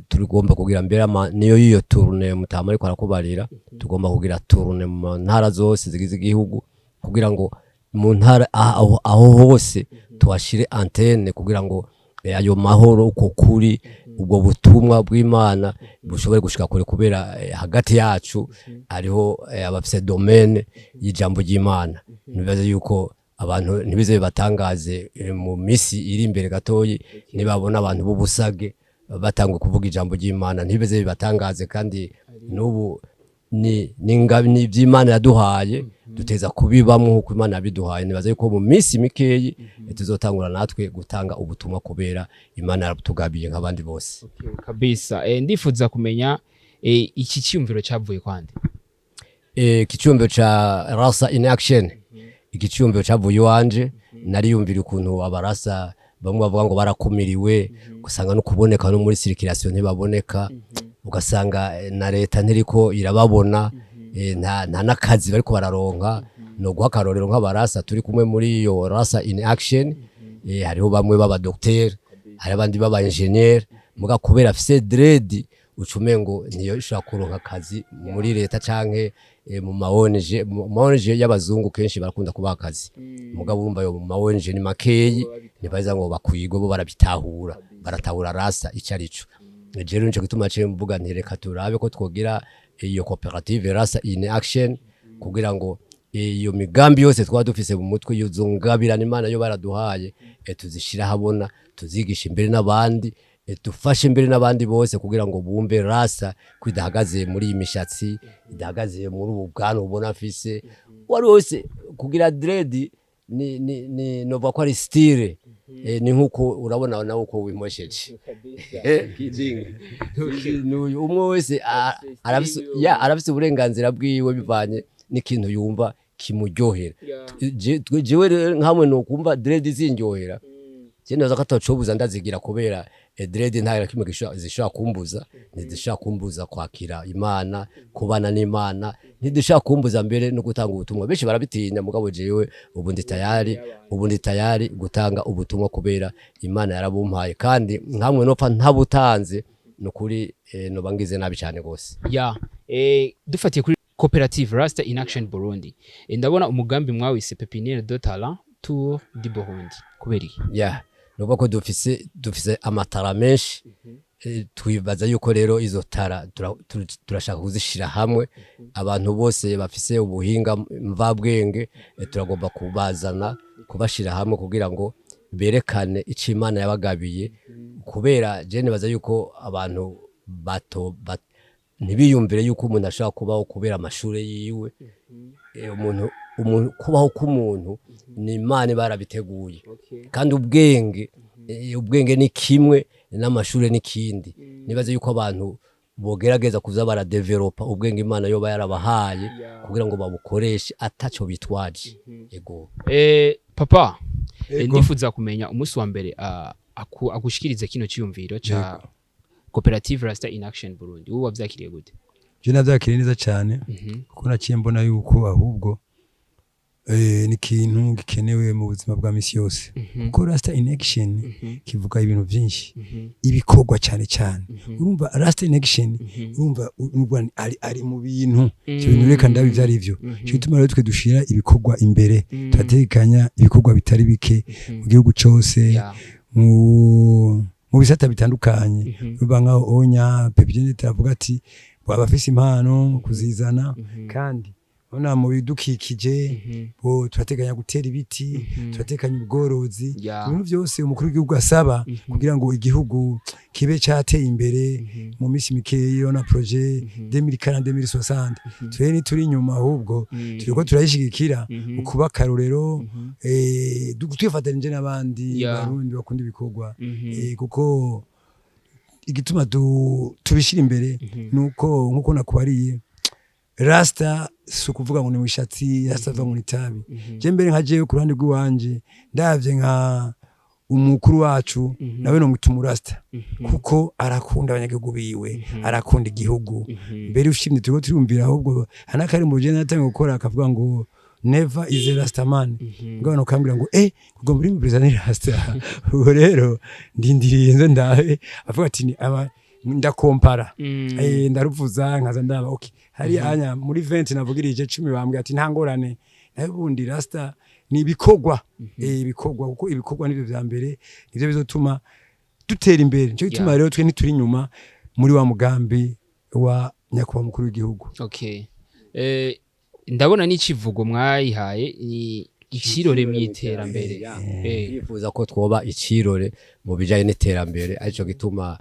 Tugomba kugira mbere niyo yiyo tournée mutama ariko arakubarira. Tugomba kugira tournée mu ntara zose zigize igihugu, kugira ngo mu ntara aho hose tuhashire antenne, kugira ngo ayo mahoro, uko kuri, ubwo butumwa bw'Imana bushobore gushika kure, kubera hagati yacu hariho abafise domaine y'ijambo ry'Imana. Nibaze yuko abantu ntibize bibatangaze mu misi iri imbere gatoyi nibabona abantu b'ubusage batangwe kuvuga ijambo ry'Imana, ntibize bibatangaze. Kandi n'ubu ni iby'Imana yaduhaye, duteza kubibamwo nk'uko Imana yabiduhaye. Nibaza yuko mu minsi mikeyi tuzotangura natwe gutanga ubutumwa, kubera Imana yaratugabiye nk'abandi bose. Kabisa. Ndifuza kumenya iki cyiyumviro cyavuye kwande? Iki cyumviro ca Rasta in Action, iki cyumviro cavuye iwanje. Nariyumvira ukuntu abarasa bamwe bavuga ngo barakumiriwe, ugasanga no kuboneka no muri circulation ntibaboneka, ugasanga na leta ntiriko irababona, nta n'akazi bariko bararonka. No guha akarorero nk'abarasa turi kumwe muri iyo Rasta in Action, hariho bamwe b'aba docteur, hari abandi b'aba ingénieur, muga kubera afise dread ucume ngo niyo ishobora kuronka akazi muri leta canke mu ma ONG. Mu ma ONG y'abazungu kenshi barakunda kubaha akazi, mugabo urumva ayo mu ma ONG ni makeyi, ntibaza ngo bakwigwe. Bo barabitahura, baratahura rasta ico arico. Rero nico gituma ciye mvuga nti reka turabe ko twogira iyo koperative Rasta in Action, kugira ngo iyo migambi yose twaba dufise mu mutwe, izo ngabirana Imana yo baraduhaye, tuzishira habona, tuzigisha imbere n'abandi, dufashe imbere n'abandi bose, kugira ngo bumve rasta ko idahagaze muri iyi mishatsi, idahagaze muri ubu bwanwa ubona afise. Wari wese kugira dread ni novuga ko ari style, ni nkuko urabona nawe uko wimosheje. N'uyu umwe wese arafise uburenganzira bwiwe bivanye n'ikintu yumva kimuryohera. Jewe rero nkamwe nokumva dread zinryohera, je nibaza ko atacobuza ndazigira, kubera dread nta na kimwe zishobora kumbuza. Ntizishobora kumbuza kwakira Imana, kubana n'Imana, ntizishobora kumbuza mbere no gutanga ubutumwa. Benshi barabitinya, mugabo jewe ubu ndi tayari, ubu ndi tayari gutanga ubutumwa, kubera Imana yarabumpaye, kandi nkamwe nopfa ntabutanze, nukuri noba ngize nabi cyane gose. Ya, dufatiye kuri koperative Rasta in Action Burundi, ndabona umugambi mwawise Pépinière de Talent Tour du Burundi. Kubera iki? Ya, nuvuga ko dufise amatara menshi. Twibaza yuko rero izo tara turashaka kuzishira hamwe. Abantu bose bafise ubuhinga mvabwenge, turagomba kubazana, kubashira hamwe, kugira ngo berekane ico Imana yabagabiye, kubera je nibaza yuko abantu bato ntibiyumvire yuko umuntu ashobora kubaho kubera amashure yiwe. Umuntu kubaho k'umuntu ni Imana iba yarabiteguye, kandi ubwenge ni kimwe n'amashure n'ikindi. Nibaze yuko abantu bogerageza kuza baradevelopa ubwenge Imana yoba yarabahaye, kugira ngo babukoreshe ataco bitwaje. Ego. Papa, Ego. ndifuza kumenya umunsi wa mbere agushikiriza kino cyiyumviro ca koperative Rasta in Action Burundi, wowe wavyakiriye gute? Je navyakiriye neza cyane, kuko naciye mbona yuko ahubwo ni ikintu gikenewe mu buzima bwa misi yose, kuko Rasta in Action kivuga ibintu byinshi, ibikorwa cyane cyane. Urumva Rasta in Action, urumva ari mu bintu, ivyo bintu reka ndabi ivyo ari vyo. Cyo gituma rero twe dushira ibikorwa imbere, turategekanya ibikorwa bitari bike mu gihugu cose, mu bisata bitandukanye. Urumva nkaho onya pépinière turavuga ati abafise impano kuzizana, kandi urabona mu bidukikije bo turateganya gutera ibiti, turateganya ubworozi, ibintu byose umukuru w'igihugu asaba kugira ngo igihugu kibe cyateye imbere mu minsi mikeya, na projet 2040 2060. Twe ntituri inyuma, ahubwo turiko turayishigikira mu kuba akarorero, twifatanije n'abandi barundi bakunda ibikorwa, kuko igituma tubishira imbere nuko nkuko nakubariye, rasta si ukuvuga ngo ni mishatsi, rasta avuga ngo ni itabi. Je mbere nka jewe ku ruhande rw'iwanje, ndavye nka umukuru wacu, nawe nomwita umurasta, kuko arakunda abanyagihugu biwe, arakunda igihugu. Mbere ushimye turiko turumvira, ahubwo hari n'akari mu bugeni natangiye gukora akavuga ngo Neva is a Rastaman. Ngabo kambwira ngo ugomba uri president ni Rasta. Ubwo rero ndindiriye nze ndabe avuga ati ni aba ndakompara, ndaruvuza nkaza ndaba, okay, hari anya muri 20 navugirije 10 bambwira ati nta ngorane. Nayo bundi Rasta ni ibikorwa, ibikorwa, kuko ibikorwa nivyo vya mbere, nivyo bizotuma dutera imbere. Nico gituma rero twe ntituri inyuma muri wa mugambi wa nyakubahwa mukuru w'igihugu. Okay, ndabona n'icivugo mwayihaye ni ikirore mu iterambere. Twifuza ko twoba ikirore mu bijanye n'iterambere, arico gituma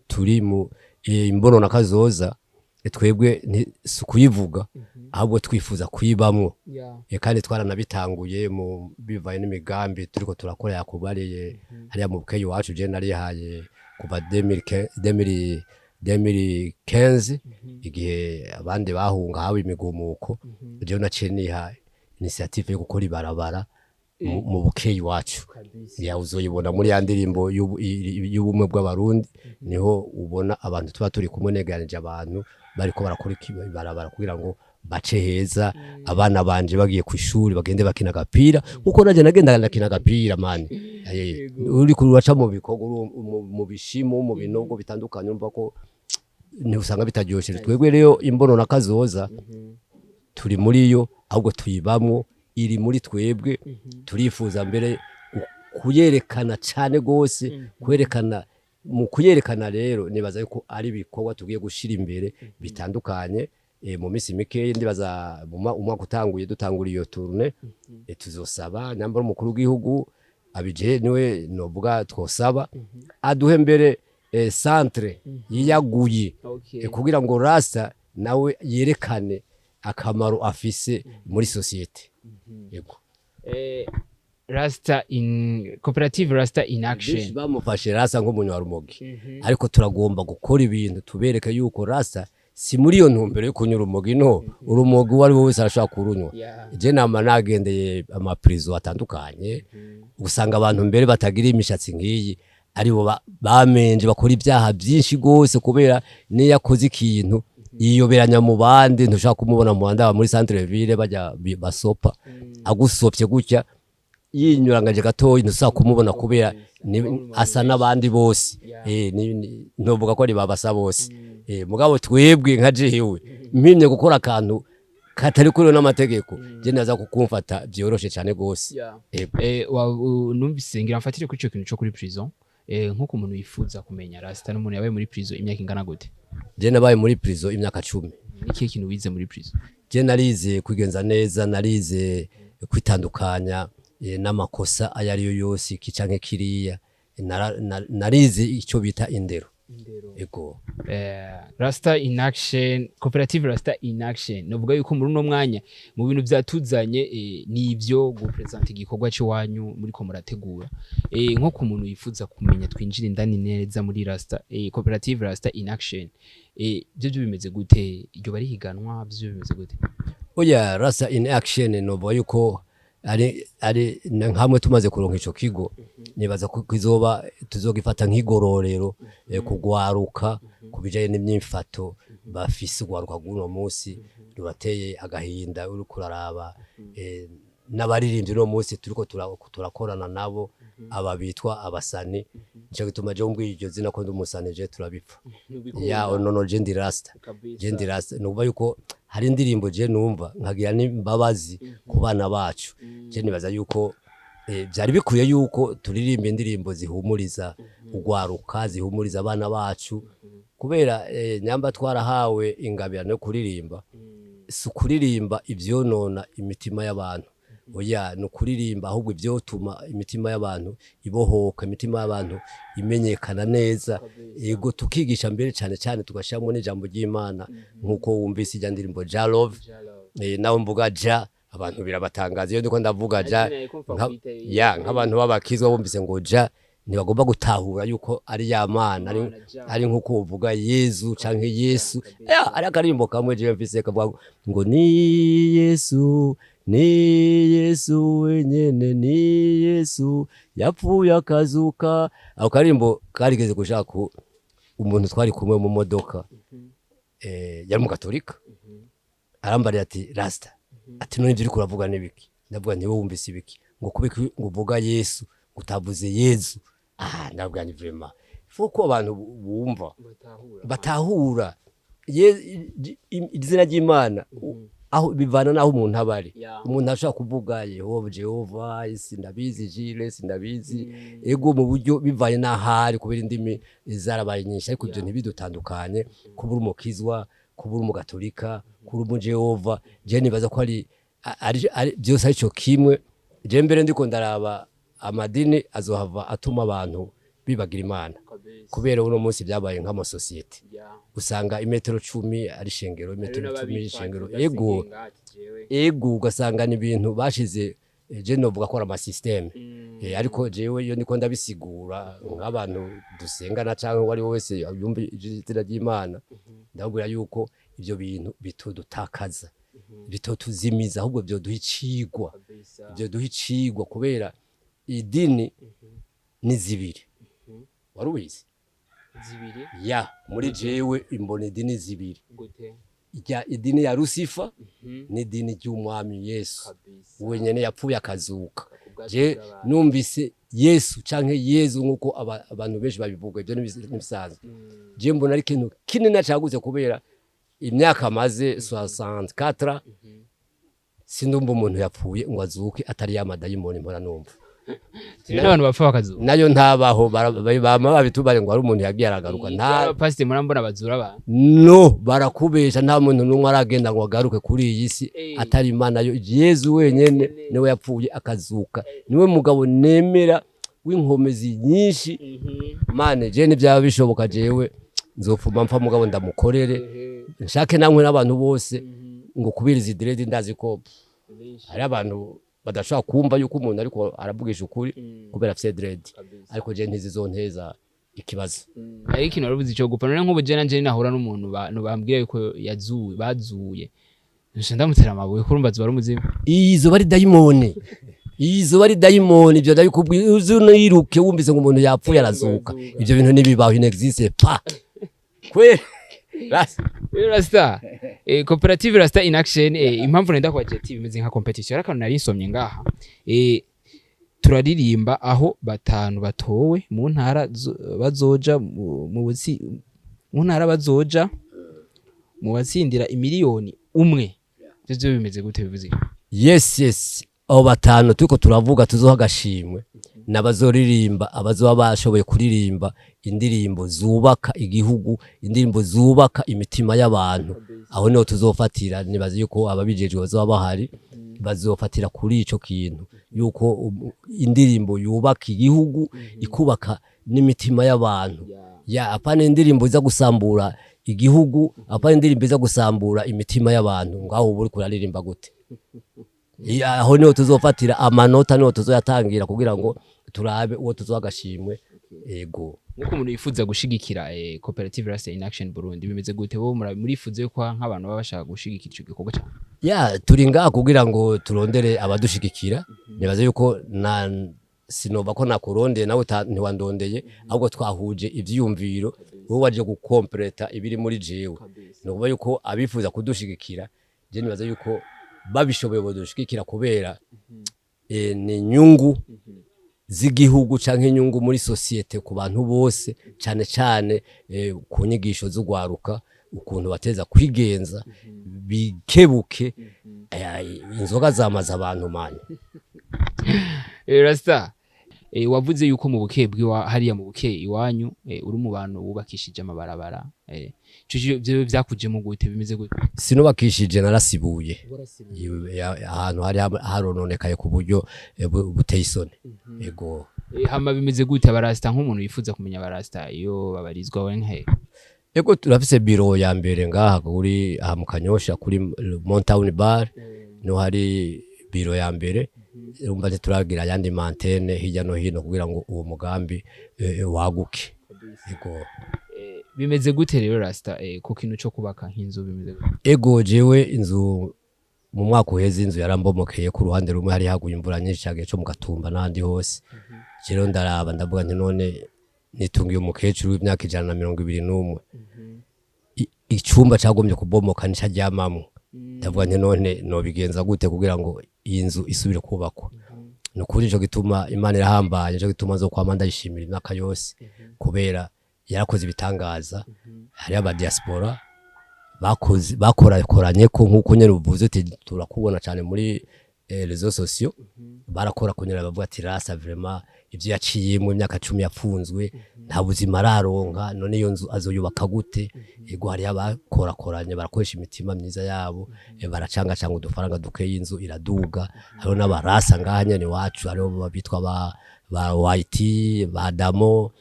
turi mu imbono na kazoza. Twebwe si ukuyivuga, ahubwo twifuza kuyibamwo. Kandi twaranabitanguye mu bivaye n'imigambi turiko turakora yakubariye hariya mu Bukeye iwacu. Je narihaye kuva 2015, 2015, igihe abandi bahunga haba imigumuko, jewe naciye niha initiative yo gukora ibarabara mu Bukeye iwacu. Ya, uzoyibona muri ya ndirimbo y'ubumwe bw'Abarundi, niho ubona abantu tuba turi kumwe, neganije abantu bariko barakora ibarabara kugira ngo bace heza, abana banje bagiye ku ishuri bagende bakina agapira nkuko nanjye nagenda ndakina agapira mani. Uri kuraca mu bikorwa, mu bishimu, mu binogo bitandukanye, urumva ko usanga bitaryoshe. Twebwe rero imbono na kazoza turi muri yo, ahubwo tuyibamwo, iri muri twebwe. Turifuza mbere kuyerekana cyane gose, kwerekana. Mu kuyerekana rero nibaza yuko ari ibikorwa tugiye gushira imbere bitandukanye. Mu minsi mikeyi, ndibaza umwaka utanguye, dutangura iyo tournée, tuzosaba nyambara umukuru w'igihugu abije, niwe novuga twosaba aduhe mbere centre yiyaguye, kugira ngo Rasta nawe yerekane akamaro afise muri société. Yego. Rasta in cooperative, Rasta in Benshi action. bamufashe Rasta nk'umuntu wa rumogi, ariko turagomba gukora ibintu tubereke yuko Rasta si muri iyo ntumbero yo kunywa urumogi. No urumogi uwo ari we wese arashobora kurunywa. Je nama nagendeye amaprison atandukanye, usanga abantu mbere batagira imishatsi nk'iyi aribo bamenje bakora ibyaha byinshi gose, kubera niyo akoze ikintu yiyoberanya mu bandi, ntushaka kumubona mu bandi. Aba muri centre ville bajya basopa, agusopye gutya yinyuranganje gatoyi ntushaka kumubona kubera asa n'abandi bose. Ntovuga ko ari babasa bose. Mugabo twebwe nka jewe mpimye gukora akantu katari kuriwe n'amategeko, je naza kukumfata byoroshe cyane gose. Yego. Numvise ngira mfatire kuri ico kintu co kuri prison. Nkuko umuntu yifuza kumenya, Rasta n'umuntu yabaye muri prison imyaka ingana gute? Je nabaye muri prison imyaka 10. Ni ikihe kintu wize muri prison? Je narize kwigenza neza, narize kwitandukanya n'amakosa ayo ariyo yose, iki canke kiriya. Narize icyo bita indero. Ego. Rasta in action, cooperative Rasta in action, novuga yuko muri uno mwanya mu bintu vyatuzanye ni ivyo gupresenta igikorwa cy'iwanyu muriko murategura. Nko ku muntu yifuza kumenya, twinjira indani neza muri Rasta, cooperative Rasta in action, byo bimeze gute? Iryo bari higanwa byo bimeze gute? Oya, Rasta in action novuga yuko ari nkamwe tumaze kuronka ico kigo, nibaza ko kizoba tuzogifata nk'igororero kugwaruka ku bijanye n'imyifato bafise. Ugwaruka rw'uno munsi rurateye agahinda. Uriko uraraba n'abaririmbyi uno munsi turiko turakorana nabo, aba bitwa abasani, nico gituma jewe mbwiye iryo zina ko ndi umusani, je turabipfa. Ya, nono je ndi Rasta, je ndi Rasta. Nukuvuga yuko hari indirimbo je numva nkagira n'imbabazi ku bana bacu. Je nibaza yuko vyari bikwiye yuko turirimba indirimbo zihumuriza ugwaruka, zihumuriza abana bacu, kubera nyamba twarahawe ingabirano yo kuririmba, si ukuririmba ivyonona imitima y'abantu, oya, ni ukuririmba ahubwo ivyotuma imitima y'abantu ibohoka, imitima y'abantu imenyekana neza. Yego, tukigisha mbere cyane cyane tugashyiramo n'ijambo ry'Imana, nk'uko wumvise ijya ndirimbo Ja Love. Nawe mvuga Ja, abantu birabatangaza iyo ndiko ndavuga Ja. Ya, nk'abantu b'abakizwa bumvise ngo Ja, ntibagomba gutahura yuko ari ya Mana, ari nk'uko uvuga Yezu canke Yesu. Ya, ari akarimbo kamwe jewe mfise kavuga ngo ni Yesu, ni Yesu wenyene, ni Yesu yapfuye akazuka. Ako karimbo karigeze gushaka umuntu twari kumwe mu modoka, yari umukatolika, arambarira ati: "Rasta." Ati: "None ivyo uriko uravuga n'ibiki?" Ndavuga nti: "Wowe wumvise ibiki?" Ngo: "Kubera ngo uvuga Yesu, ngo utavuze Yezu." Ah, ndavuga ni vraiment faut ko abantu bumva, batahura izina ry'Imana aho bivana n'aho umuntu aba ari. Umuntu ashobora kuvuga Yehova, Jehova, sindabizi, Jile, sindabizi, ego, mu buryo bivanye n'ahari, kubera indimi zarabaye nyinshi. Ariko ibyo ntibidutandukanye kuba uri umukizwa, kuba uri umugatolika, kuba uri umujehova. Je nibaza ko ari byose ari cyo kimwe. Je mbere ndiko ndaraba amadini azohava atuma abantu bibagira Imana, kubera uno munsi byabaye nk'amasosiyete, usanga imetero 10 ari ishengero, imetero 10 ishengero, ego, ugasanga ni ibintu bashize. Je novuga ko ari amasystème. Ariko jewe iyo ndiko ndabisigura nk'abantu dusengana canke uwo ari we wese yumva izina ry'Imana, ndababwira yuko ivyo bintu bitodutakaza, bitotuzimiza, ahubwo vyoduha icigwa, vyoduha icigwa, kubera idini ni zibiri. Wari ubizi? Zibiri? Ya, muri jewe imbona idini zibiri. Gute? Ijya idini ya Lusifa n'idini ry'umwami Yesu wenyene yapfuye akazuka. Je numvise Yesu canke Yezu nkuko abantu benshi babivuga, ibyo n'ibisanzwe. Je mbona ari ikintu kinini cagutse, kubera imyaka maze 64 sindumva umuntu yapfuye ngo azuke, atari ya madayimoni mpora numva. Turi n'abantu bapfa bakazuka. Nayo ntabaho. Bama babitubare ngo hari umuntu yagiye aragaruka, nta. Abapasiteri murambona bazura abantu. No barakubesha, nta muntu n'umwe aragenda ngo agaruke kuri iyi si atari Imana yo. Yezu wenyene niwe yapfuye akazuka, niwe mugabo nemera w'inkomezi nyinshi. Mane je nibyaba bishoboka, jewe nzopfuma mpfa, mugabo ndamukorere, nshake namwe n'abantu bose ngo kubera izi dread. Ndazi ko hari abantu badashobora kumva yuko umuntu ariko aravugisha ukuri kubera afise dread, ariko je ntizizonteza ikibazo. Ariko ikintu wari uvuze ico gupfa, none nk'ubu je nanje nahura n'umuntu bambwira yuko yazuye, bazuye, nca ndamutera amabuye, ko urumva azoba ari umuzimu. Izo bari dayimoni, izo bari dayimoni, ibyo ndabikubwiye. Uzuniruke wumvise ngo umuntu yapfuye arazuka, ibyo bintu ntibibaho, n'existe pas kweli. Rero Rasta, cooperative Rasta in action, impamvu nenda kwa jet bimeze nka competition, ariko nari nsomye ngaha, turaririmba aho batanu batowe mu ntara bazoja mu ntara, bazoja mu batsindira imiliyoni 1. Ivyo vyo bimeze gute? Bivuze iki? Yes, abo batanu turiko turavuga tuzoha agashimwe n'abazoririmba, abazoba bashoboye kuririmba indirimbo zubaka igihugu, indirimbo zubaka imitima y'abantu. Aho niho tuzofatira. Nibaza yuko ababijejwe bazoba bahari, bazofatira kuri ico kintu yuko indirimbo yubaka igihugu, ikubaka n'imitima y'abantu, ya apana indirimbo iza gusambura igihugu, apana indirimbo iza gusambura imitima y'abantu. Ngaho uba uriko uraririmba gute? Aho niho tuzofatira amanota, niho tuzoyatangira kugira ngo turabe uwo tuzoha agashimwe, ego. Nkuko umuntu yifuza gushigikira cooperative Rasta in action Burundi, bimeze gute? Bo murifuza yuko nk'abantu baba bashaka gushigikira ico gikorwa cyane? Ya, turi ngaha kugira ngo turondere abadushigikira. Nibaza yuko na sinova ko nakurondeye nawe ntiwandondeye, ahubwo twahuje ivyiyumviro, wowe waje gukompleta ibiri muri jewe. Ni ukuvuga yuko abifuza kudushigikira, je nibaza yuko babishoboye bodushigikira, kubera ni inyungu z'igihugu canke inyungu muri société ku bantu bose, cane cane ku nyigisho z'ugwaruka, ukuntu bateza kwigenza bikebuke. Inzoga zamaze abantu mani. Rasta, wavuze yuko mu buke bw'iwa hariya mu buke iwanyu, uri mu bantu wubakishije amabarabara, ico vyo vyakujemo gute? Bimeze gute? Sinubakishije, narasibuye ahantu hari harononekaye ku buryo buteye isoni, ego. Hama bimeze gute abarasta, nk'umuntu yifuza kumenya abarasta iyo babarizwa, we nhe? Ego, turafise biro ya mbere ngaha kuri aha mu Kanyosha, kuri Mountain Bar, niho hari biro ya mbere. Urumva ntituragira ayandi ma antennes hirya no hino kugira ngo uwo mugambi waguke, ego. Bimeze gute rero Rasta, ku kintu co kubaka nk'inzu bimeze gute? Ego, jewe inzu mu mwaka uheze inzu yarambomokeye ku ruhande rumwe, hari haguye imvura nyinshi cagiye co mu Gatumba n'ahandi hose. Rero ndaraba ndavuga nti: "None nitungiye umukecuru w'imyaka 121, icumba cagombye kubomoka nico aryamamwo." Ndavuga nti none nobigenza gute kugira ngo iyi nzu isubire kubakwa? Ni ukuri, nico gituma Imana irahambaye, nico gituma zo kwama ndayishimira imyaka yose, kubera yarakoze ibitangaza. Hariho aba diaspora bakoze, bakorakoranye ko nk'uko nyene uvuze uti turakubona cyane muri réseaux sociaux, barakora kunyera bavuga ati rasa vraiment ivyo yaciyemo, imyaka 10 yapfunzwe, nta buzima araronka, none iyo nzu azoyubaka gute? Ego, hariho abakorakoranye, barakoresha imitima myiza yabo, baracangacanga udufaranga dukeye, inzu iraduga. Hariho n'abarasa ngaha nyene iwacu, hariho bitwa ba YT, ba Damo,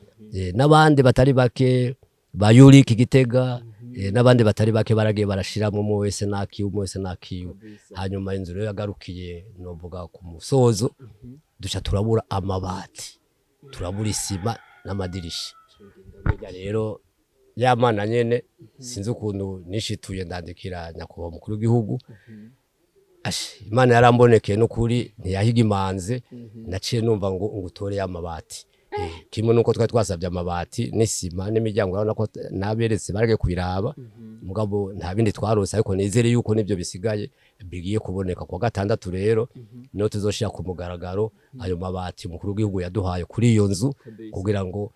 n'abandi batari bake, ba Yuriki Gitega, n'abandi batari bake baragiye barashiramo, umwe wese nakiwe, umwe wese nakiwe. Hanyuma inzu rero yagarukiye novuga ku musozo, duca turabura amabati, turabura isima n'amadirisha. Burya rero ya mana nyene, sinzi ukuntu nishituye ndandikira nyakubahwa umukuru w'igihugu. Ashe, Imana yarambonekeye n'ukuri, ntiyahiga imanze. Naciye numva ngo ngutore y'amabati. Kimwe nuko twari twasabye amabati n'isima n'imiryango, urabona ko naberetse baragiye kubiraba, mugabo nta bindi twarose, ariko nizere yuko nibyo bisigaye bigiye kuboneka. Kuwa gatandatu rero niho tuzoshira ku mugaragaro ayo mabati umukuru w'igihugu yaduhaye kuri iyo nzu, kugira ngo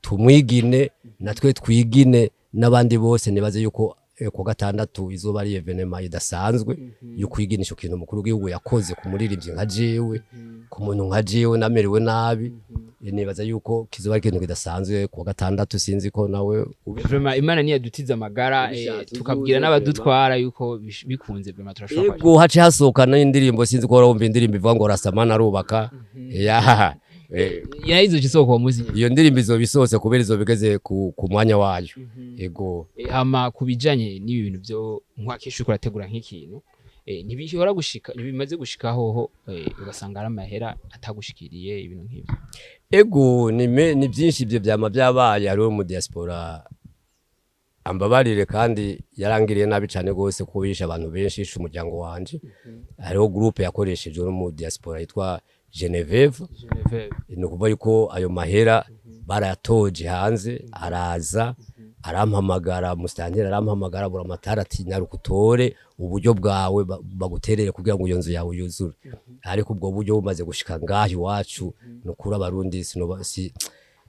tumwigine, natwe twigine n'abandi bose. Nibaze yuko kuwa gatandatu izoba ari événement idasanzwe yo kwigina ico kintu umukuru w'igihugu yakoze ku muririmbyi nka jewe, ku muntu nka jewe namerewe nabi. Nibaza yuko kizoba ari ikintu kidasanzwe kuwa gatandatu. Sinzi ko nawe Vraiment, Imana niyadutiza amagara, Ubishatse tukabwira uzuze. n'abadutwara yuko bikunze, vraiment turashobora. Ego, hace hasohoka n'indirimbo, sinzi ko warumva indirimbo ivuga ngo Rasamana arubaka ya Yahize isoko uwo munsi. Iyo ndirimbo izoba isohotse kubera izoba igeze ku mwanya wayo, ego. Hama ku bijanye n'ibi bintu byo nk'akenshi uriko urategura nk'ikintu, ntibihora gushika, ntibimaze gushika hoho, ugasanga ari amahera atagushikiriye, ibintu nk'ibyo? Ego, ni byinshi, ibyo byama byabaye. Hariho mu diaspora, ambabarire, kandi yarangiriye nabi cyane rwose kuko yishe abantu benshi, yishe umuryango wanje. Hariho groupe yakoreshejwe no mu diaspora yitwa Genevieve. Genevieve. Ni ukuvuga yuko ayo mahera barayatoje hanze, araza arampamagara, musitanteri arampamagara, bura amatara ati nyaruka utore uburyo bwawe baguterere kugira ngo iyo nzu yawe yuzure. Ariko ubwo buryo bumaze gushika ngaho iwacu, ni ukuri Abarundi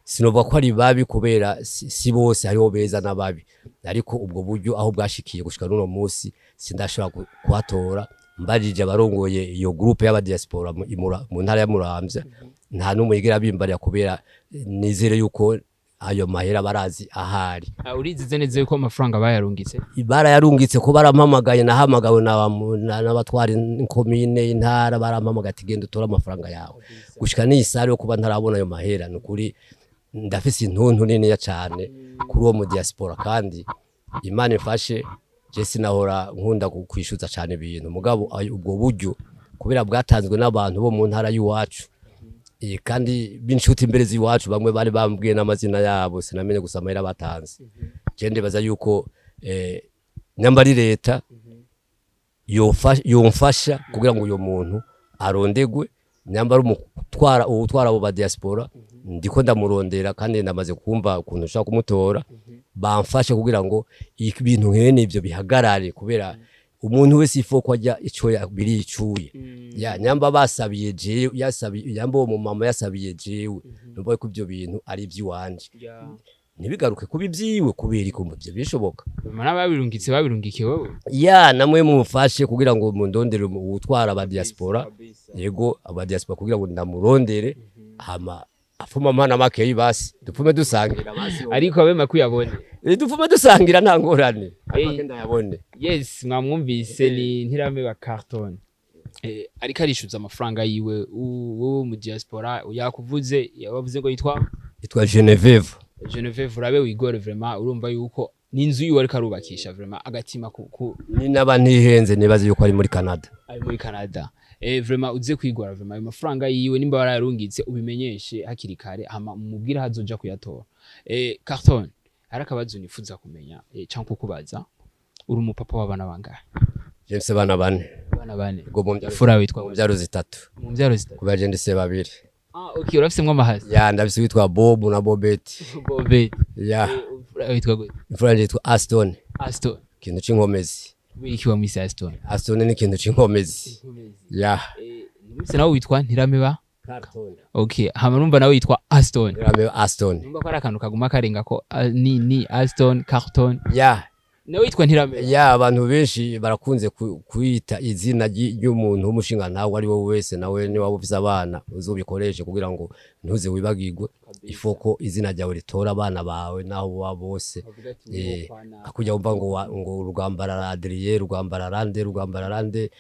sinovuga ko ari babi, kubera si bose, hariho beza n'ababi, ariko ubwo buryo aho bwashikiye gushika n'uno munsi sindashobora kuhatora. Mbajije abarongoye iyo groupe y'abadiaspora mu ntara ya Muramvya, nta n'umwe yigera bimbarira, kubera nizere yuko ayo mahera barazi ahari. Ah, urizize neza yuko amafaranga bayarungitse? Barayarungitse ko barampamagaye, nahamagawe n'abatwara komine, intara, barampamagaye ati genda utore amafaranga yawe. Gushika n'iyi sare yo kuba ntarabona ayo mahera, ni ukuri ndafise intuntu niniya cane kuri uwo mu diaspora. Kandi Imana imfashe, je sinahora nkunda kwishuza cane ibintu, mugabo ubwo buryo kubera bwatanzwe n'abantu bo mu ntara y'iwacu, kandi b'inshuti mbere z'iwacu, bamwe bari bambwiye n'amazina yabo, sinamenye gusa amahera batanze. Je ndibaza yuko nyamba ari leta yomfasha kugira ngo uyo muntu arondegwe, nyamba ari umutwara, uwutwara abo ba diaspora, ndiko ndamurondera kandi ndamaze kumva ukuntu ushobora kumutora, bamfashe kugira ngo ibintu nkene ivyo bihagarare, kubera umuntu wese ifo ko ajya ico biri icuye ya nyamba basabiye jewe, yasabiye nyamba uwo mumama yasabiye jewe, numva ko ivyo bintu ari ivy'iwanje, ntibigaruke kuba ibyiwe, kubera ikumva ivyo bishoboka. N'ababirungitse babirungikiye wowe. Ya, namwe mumfashe kugira ngo mundondere uwutwara aba diaspora, yego, aba diaspora, kugira ngo ndamurondere, hama afuma mpana makeyi, basi dupfume dusangira basi. Ariko abe makuyabone. Dupfume dusangira, nta ngorane. Eh. Ariko ndayabone. Yes, mwamwumvise, ni Ntirame wa Carton, ariko arishyuza amafaranga yiwe. Wowe mu diaspora yakuvuze, yabavuze ngo yitwa Yitwa Genevieve. Genevieve, urabe wigore vraiment, urumva yuko n'inzu yiwe ariko arubakisha, vraiment agatima ku Ni naba ntihenze, nibaze yuko ari muri Canada. Ari muri Canada. Vraiment uze kwigora, vraiment ayo mafaranga yiwe nimba warayarungitse ubimenyeshe hakiri kare, hama umubwire aho azoja kuyatora. Carton, hari akabazo nifuza kumenya, canke kukubaza. Uri umupapa w'abana bangahe? James, abana bane. Abana bane. Ubwo mu mbyaro Imfura witwa? Mu mbyaro zitatu. Mu mbyaro zitatu. Kubera je ndise babiri. Ah, okay, urafisemwo amahasi. Ya, ndafise witwa Bob na Bobet. Bobe. Ya. Imfura witwa gute? Imfura yanje yitwa Aston. Aston. Ikintu c'inkomezi. Kubera iki wamwise Aston? Aston ni ikintu c'inkomezi ya. Numvise nawe witwa Ntirameba. Okay, hama numva nawe witwa Aston. Ntirameba Aston. Numva ko ari akantu kaguma karenga ko ni Aston Carton. Nawe witwa Ntirameba. Ya, abantu benshi barakunze kwita izina ry'umuntu w'umushinga ntawe ari we wese. Nawe niba ufise abana uzobikoreshe kugira ngo ntuze wibagirwe ifoko izina ryawe ritora abana bawe naho baba bose. Akujya wumva ngo ngo Rugambara Adrien, Rugambara Rande, Rugambara Rande,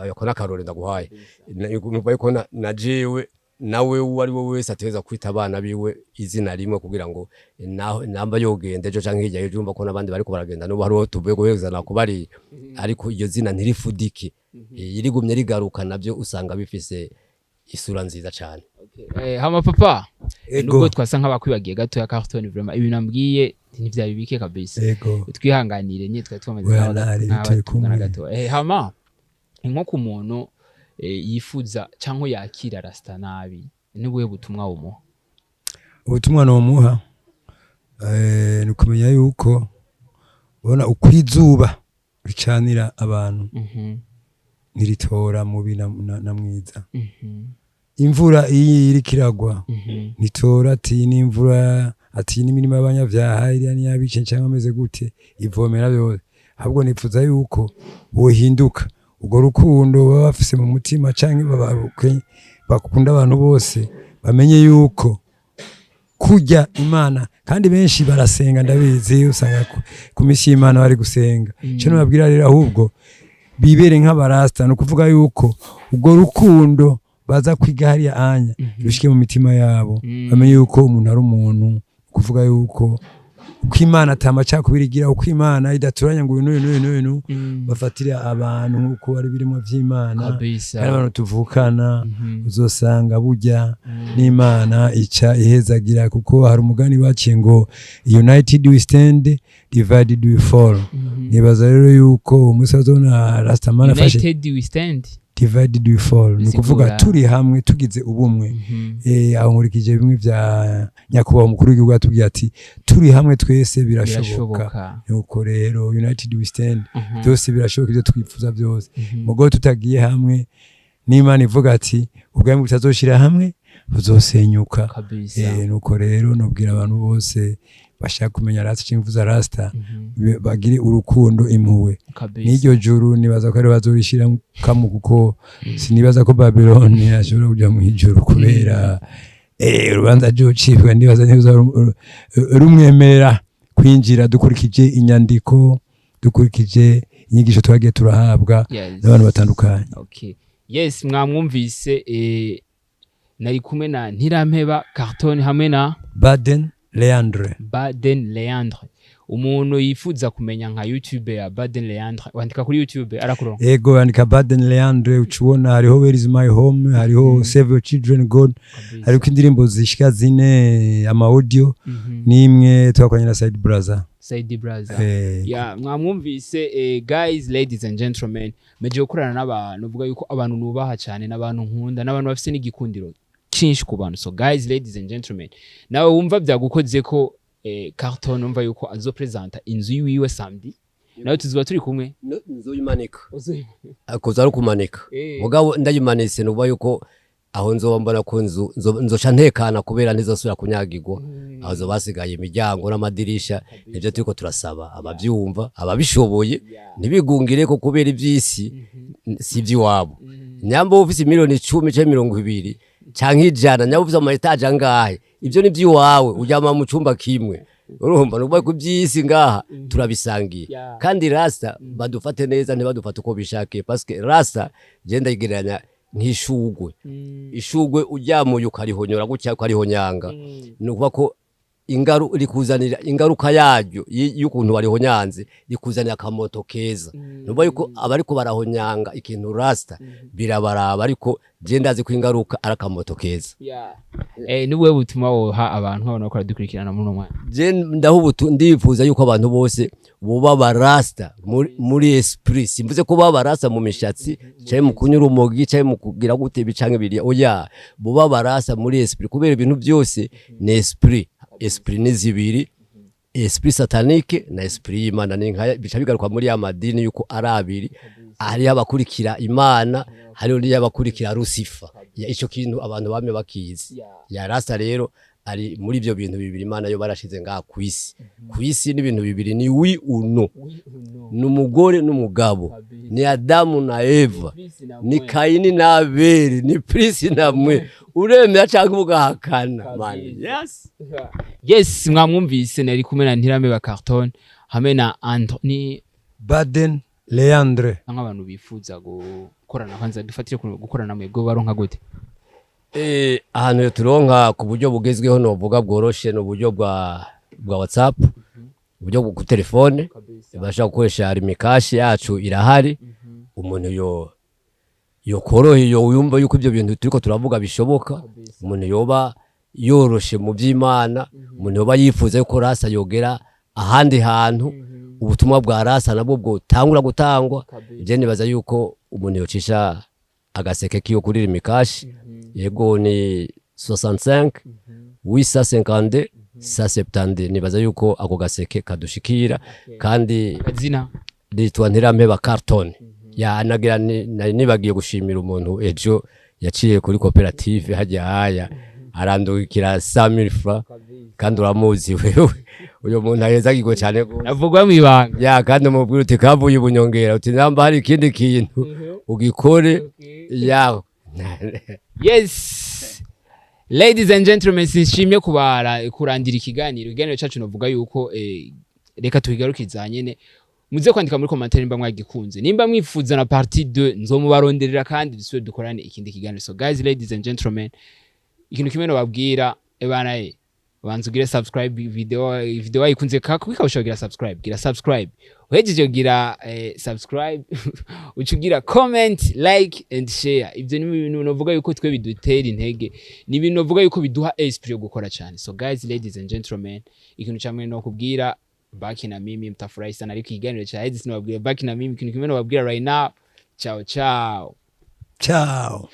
ako n'akarore ndaguhaye. Numva yuko na jewe nawe uwo ari we wese ategerezwa kwita abana biwe izina rimwe kugira ngo naho namba yogenda ejo canke hirya y'ejo, urumva ko n'abandi bariko baragenda, n'ubu hariho tuvuye guhezana kubari, ariko iryo zina ntirifudike. Irigumye rigaruka navyo usanga bifise isura nziza cane. Hama papa, Ego. nubwo twasa nk'abakwibagiye gato ya Carton, vraiment ibintu ambwiye ntivyari bike kabisa. Ego. Twihanganire nye twari twamaze Oya, ntari, turi nk'abatungana kumwe. gato. Hama nko ku muntu yifuza cyangwa yakira rasta nabi, n'ubuhe butumwa wumuha? Ubutumwa nomuha ni ukumenya yuko ubona uko izuba ricanira abantu, ntiritora mubi na mwiza. Imvura iyo iriko iragwa, ntitora ati n'imvura, ati n'imirima y'abanyabyaha, iriya n'iy'abicanyi cyangwa ameze gute, ivomera byose. Ahubwo nifuza yuko bohinduka, urwo rukundo baba bafise mu mutima canke bakunda abantu bose, bamenye yuko kurya Imana, kandi benshi barasenga, ndabizi, usanga ku misi y'Imana bari gusenga. Ico nobabwira rero, ahubwo bibere nk'abarasta, ni ukuvuga yuko urwo rukundo baza kwiga hariya anya rushike mu mitima yabo, bamenye yuko umuntu ari umuntu, kuvuga yuko uko Imana atamacakubiri igira, uko Imana idaturanya ngo uyu n'uyu n'uyu n'uyu n'uyu, bafatire abantu nk'uko ari birimo vy'Imana, kandi abantu tuvukana, uzosanga burya n'Imana ica ihezagira, kuko hari umugani baciye ngo "United we stand, divided we fall." Nibaza rero yuko umunsi bazobona Rastaman afashe United we stand, divided we fall, ni ukuvuga turi hamwe, tugize ubumwe. Aho nkurikije bimwe vya nyakubahwa umukuru w'igihugu yatubwiye ati turi hamwe twese birashoboka. Birashoboka. Nuko rero united we stand, byose birashoboka, ibyo twifuza byose. Mugo tutagiye hamwe, n'Imana ivuga ati ubwami butazoshira hamwe buzosenyuka. Nuko rero nubwira abantu bose bashaka kumenya rasta cyangwa imvuza rasta, bagire urukundo, impuhwe, n'iryo juru nibaza ko ari bazorishiramo, kuko sinibaza ko Babylon ashobora kuja mu ijuru kubera urubanza rwocibwa, nibaza ntiruza rumwemerera kwinjira, dukurikije inyandiko, dukurikije inyigisho twagiye turahabwa n'abantu batandukanye. Okay. Yes, mwamwumvise, nari kumwe na Ntirampeba Carton hamwe na Baden Leandre. Baden Leandre. Umuntu yifuza kumenya nka YouTube ya Baden Leandre, wandika kuri YouTube arakuronka? Ego, andika Baden Leandre ucubona, hariho "Where is my home", hariho "Save your children God", hariko indirimbo zishika zine, ama audio, n'imwe twakoranye na Side Brother. Saidi Brother. Ya, mwamwumvise, guys, ladies and gentlemen, meje gukorana n'abantu uvuga yuko abantu nubaha cyane, n'abantu nkunda, n'abantu bafite n'igikundiro cyinshi ku bantu. So guys, ladies and gentlemen, nawe wumva byagukoze ko Carton, umva yuko azopresenta inzu yiwiwe samedi, nawe tuzoba turi kumwe. Nzoyimanika, kuza ari ukumanika. Mugabo ndayimanitse, nuba yuko aho nzoba mbona ko nzu nzoca ntekana, kubera ntizosubira kunyagirwa. Aho zoba hasigaye imiryango n'amadirisha, nivyo turiko turasaba abavyumva, ababishoboye, ntibigungire ko kubera ivy'isi si ivy'iwabo. Nyamba ufise miliyoni 10 canke 20 canke 100, nyamba ufise ama étages angahe, ivyo ni ivy'iwawe, uryama mu cumba kimwe. Urumva, nukuvuga ko ivy'isi ngaha turabisangiye. Kandi rasta badufate neza, ntibadufate uko bishakiye, parce que rasta je ndayigereranya nk'ishugwe. Ishugwe uryamuye ukarihonyora gutya, ukarihonyanga, ni ukuvuga ko rikuzanira ingaruka yaryo y'ukuntu warihonyanze, rikuzanira akamoto keza. Ni ukuvuga yuko abariko barahonyanga ikintu rasta birabaraba, ariko je ndazi ko ingaruka ari akamoto keza. Nibuwe butumwa woha abantu nk'abantu bakora dukurikirana muri uno mwanya? Je ndaho ndifuza yuko abantu bose boba barasta muri esprit. Simvuze ko baba barasta mu mishatsi canke mu kunyura urumogi canke mu kugira gute ibi canke biriya, oya, boba barasta muri esprit, kubera ibintu byose ni esprit. Esprit ni zibiri. Esprit satanique na esprit y'Imana ni nka bica bigaruka muri ya madini yuko ari abiri: hariho abakurikira Imana, hariho n'abakurikira Lucifer. Ya, ico kintu abantu bamwe bakizi. Ya, rasta rero ari muri ibyo bintu bibiri Imana yo barashize ngaha kwisi. Kwisi n'ibintu bibiri ni oui ou non, ni umugore n'umugabo, ni Adamu na Eva, ni Kayini na Abeli, ni plus na moins. Uremera cyangwa ugahakana, man. Yes. Yes, mwamwumvise, nari kumwe na Ntirameba Carton hamwe na Andro ni Baden Leandre. Nk'abantu bifuza gukorana, kwanza dufatire ku gukorana, mwebwe baronka gute? Ahantu turonka ku buryo bugezweho, novuga bworoshe, ni uburyo bwa WhatsApp, uburyo bwo ku telefone bashobora gukoresha. Lumicash yacu irahari. Umuntu yo yokorohe, yo yumva yuko ibyo bintu turiko turavuga bishoboka, umuntu yoba yoroshe mu by'Imana, umuntu yoba yifuza yuko rasa yogera ahandi hantu, ubutumwa bwa rasa nabwo bwotangura gutangwa, je nibaza yuko umuntu yocisha agaseke kiyo kuri Lumicash. Yego, ni 65 852 170. Nibaza yuko ako gaseke kadushikira kandi. Akazina? Nitwa Ntirampeba Carton. Ya, nagira nari nibagiye gushimira umuntu ejo yaciye kuri koperative hajya haya arandukira 100000 francs, kandi uramuzi wewe uyo muntu, ahezagirwe cyane gose. Navugwa mu ibanga. Ya, kandi umubwira uti kavuye ubunyongera, uti namba hari ikindi kintu ugikore ya. Yes, ladies and gentlemen, sinshimye kubara kurandira ikiganiro cyacu. Novuga yuko reka tukigarukiza nyene. Muze kwandika muri commentaire nimba mwagikunze, nimba mwifuza na partie 2, nzomubaronderera kandi dusubire dukorane ikindi kiganiro. So guys, ladies and gentlemen, ikintu kimwe nobabwira, ebana, banza ugire subscribe. Video wayikunze kako bikabasha kugira subscribe, gira subscribe. Uhejeje kugira subscribe, uca ugira comment, like and share. Ibyo ni ibintu novuga yuko twe bidutera intege, ni ibintu novuga yuko biduha esprit yo gukora cyane. So guys, ladies and gentlemen, ikintu camwe no kubwira, baki na mimi, mtafurahi sana. Ariko ikiganiro cha hezi sinababwira, baki na mimi. Ikintu kimwe nobabwira right now, ciao ciao. Ciao.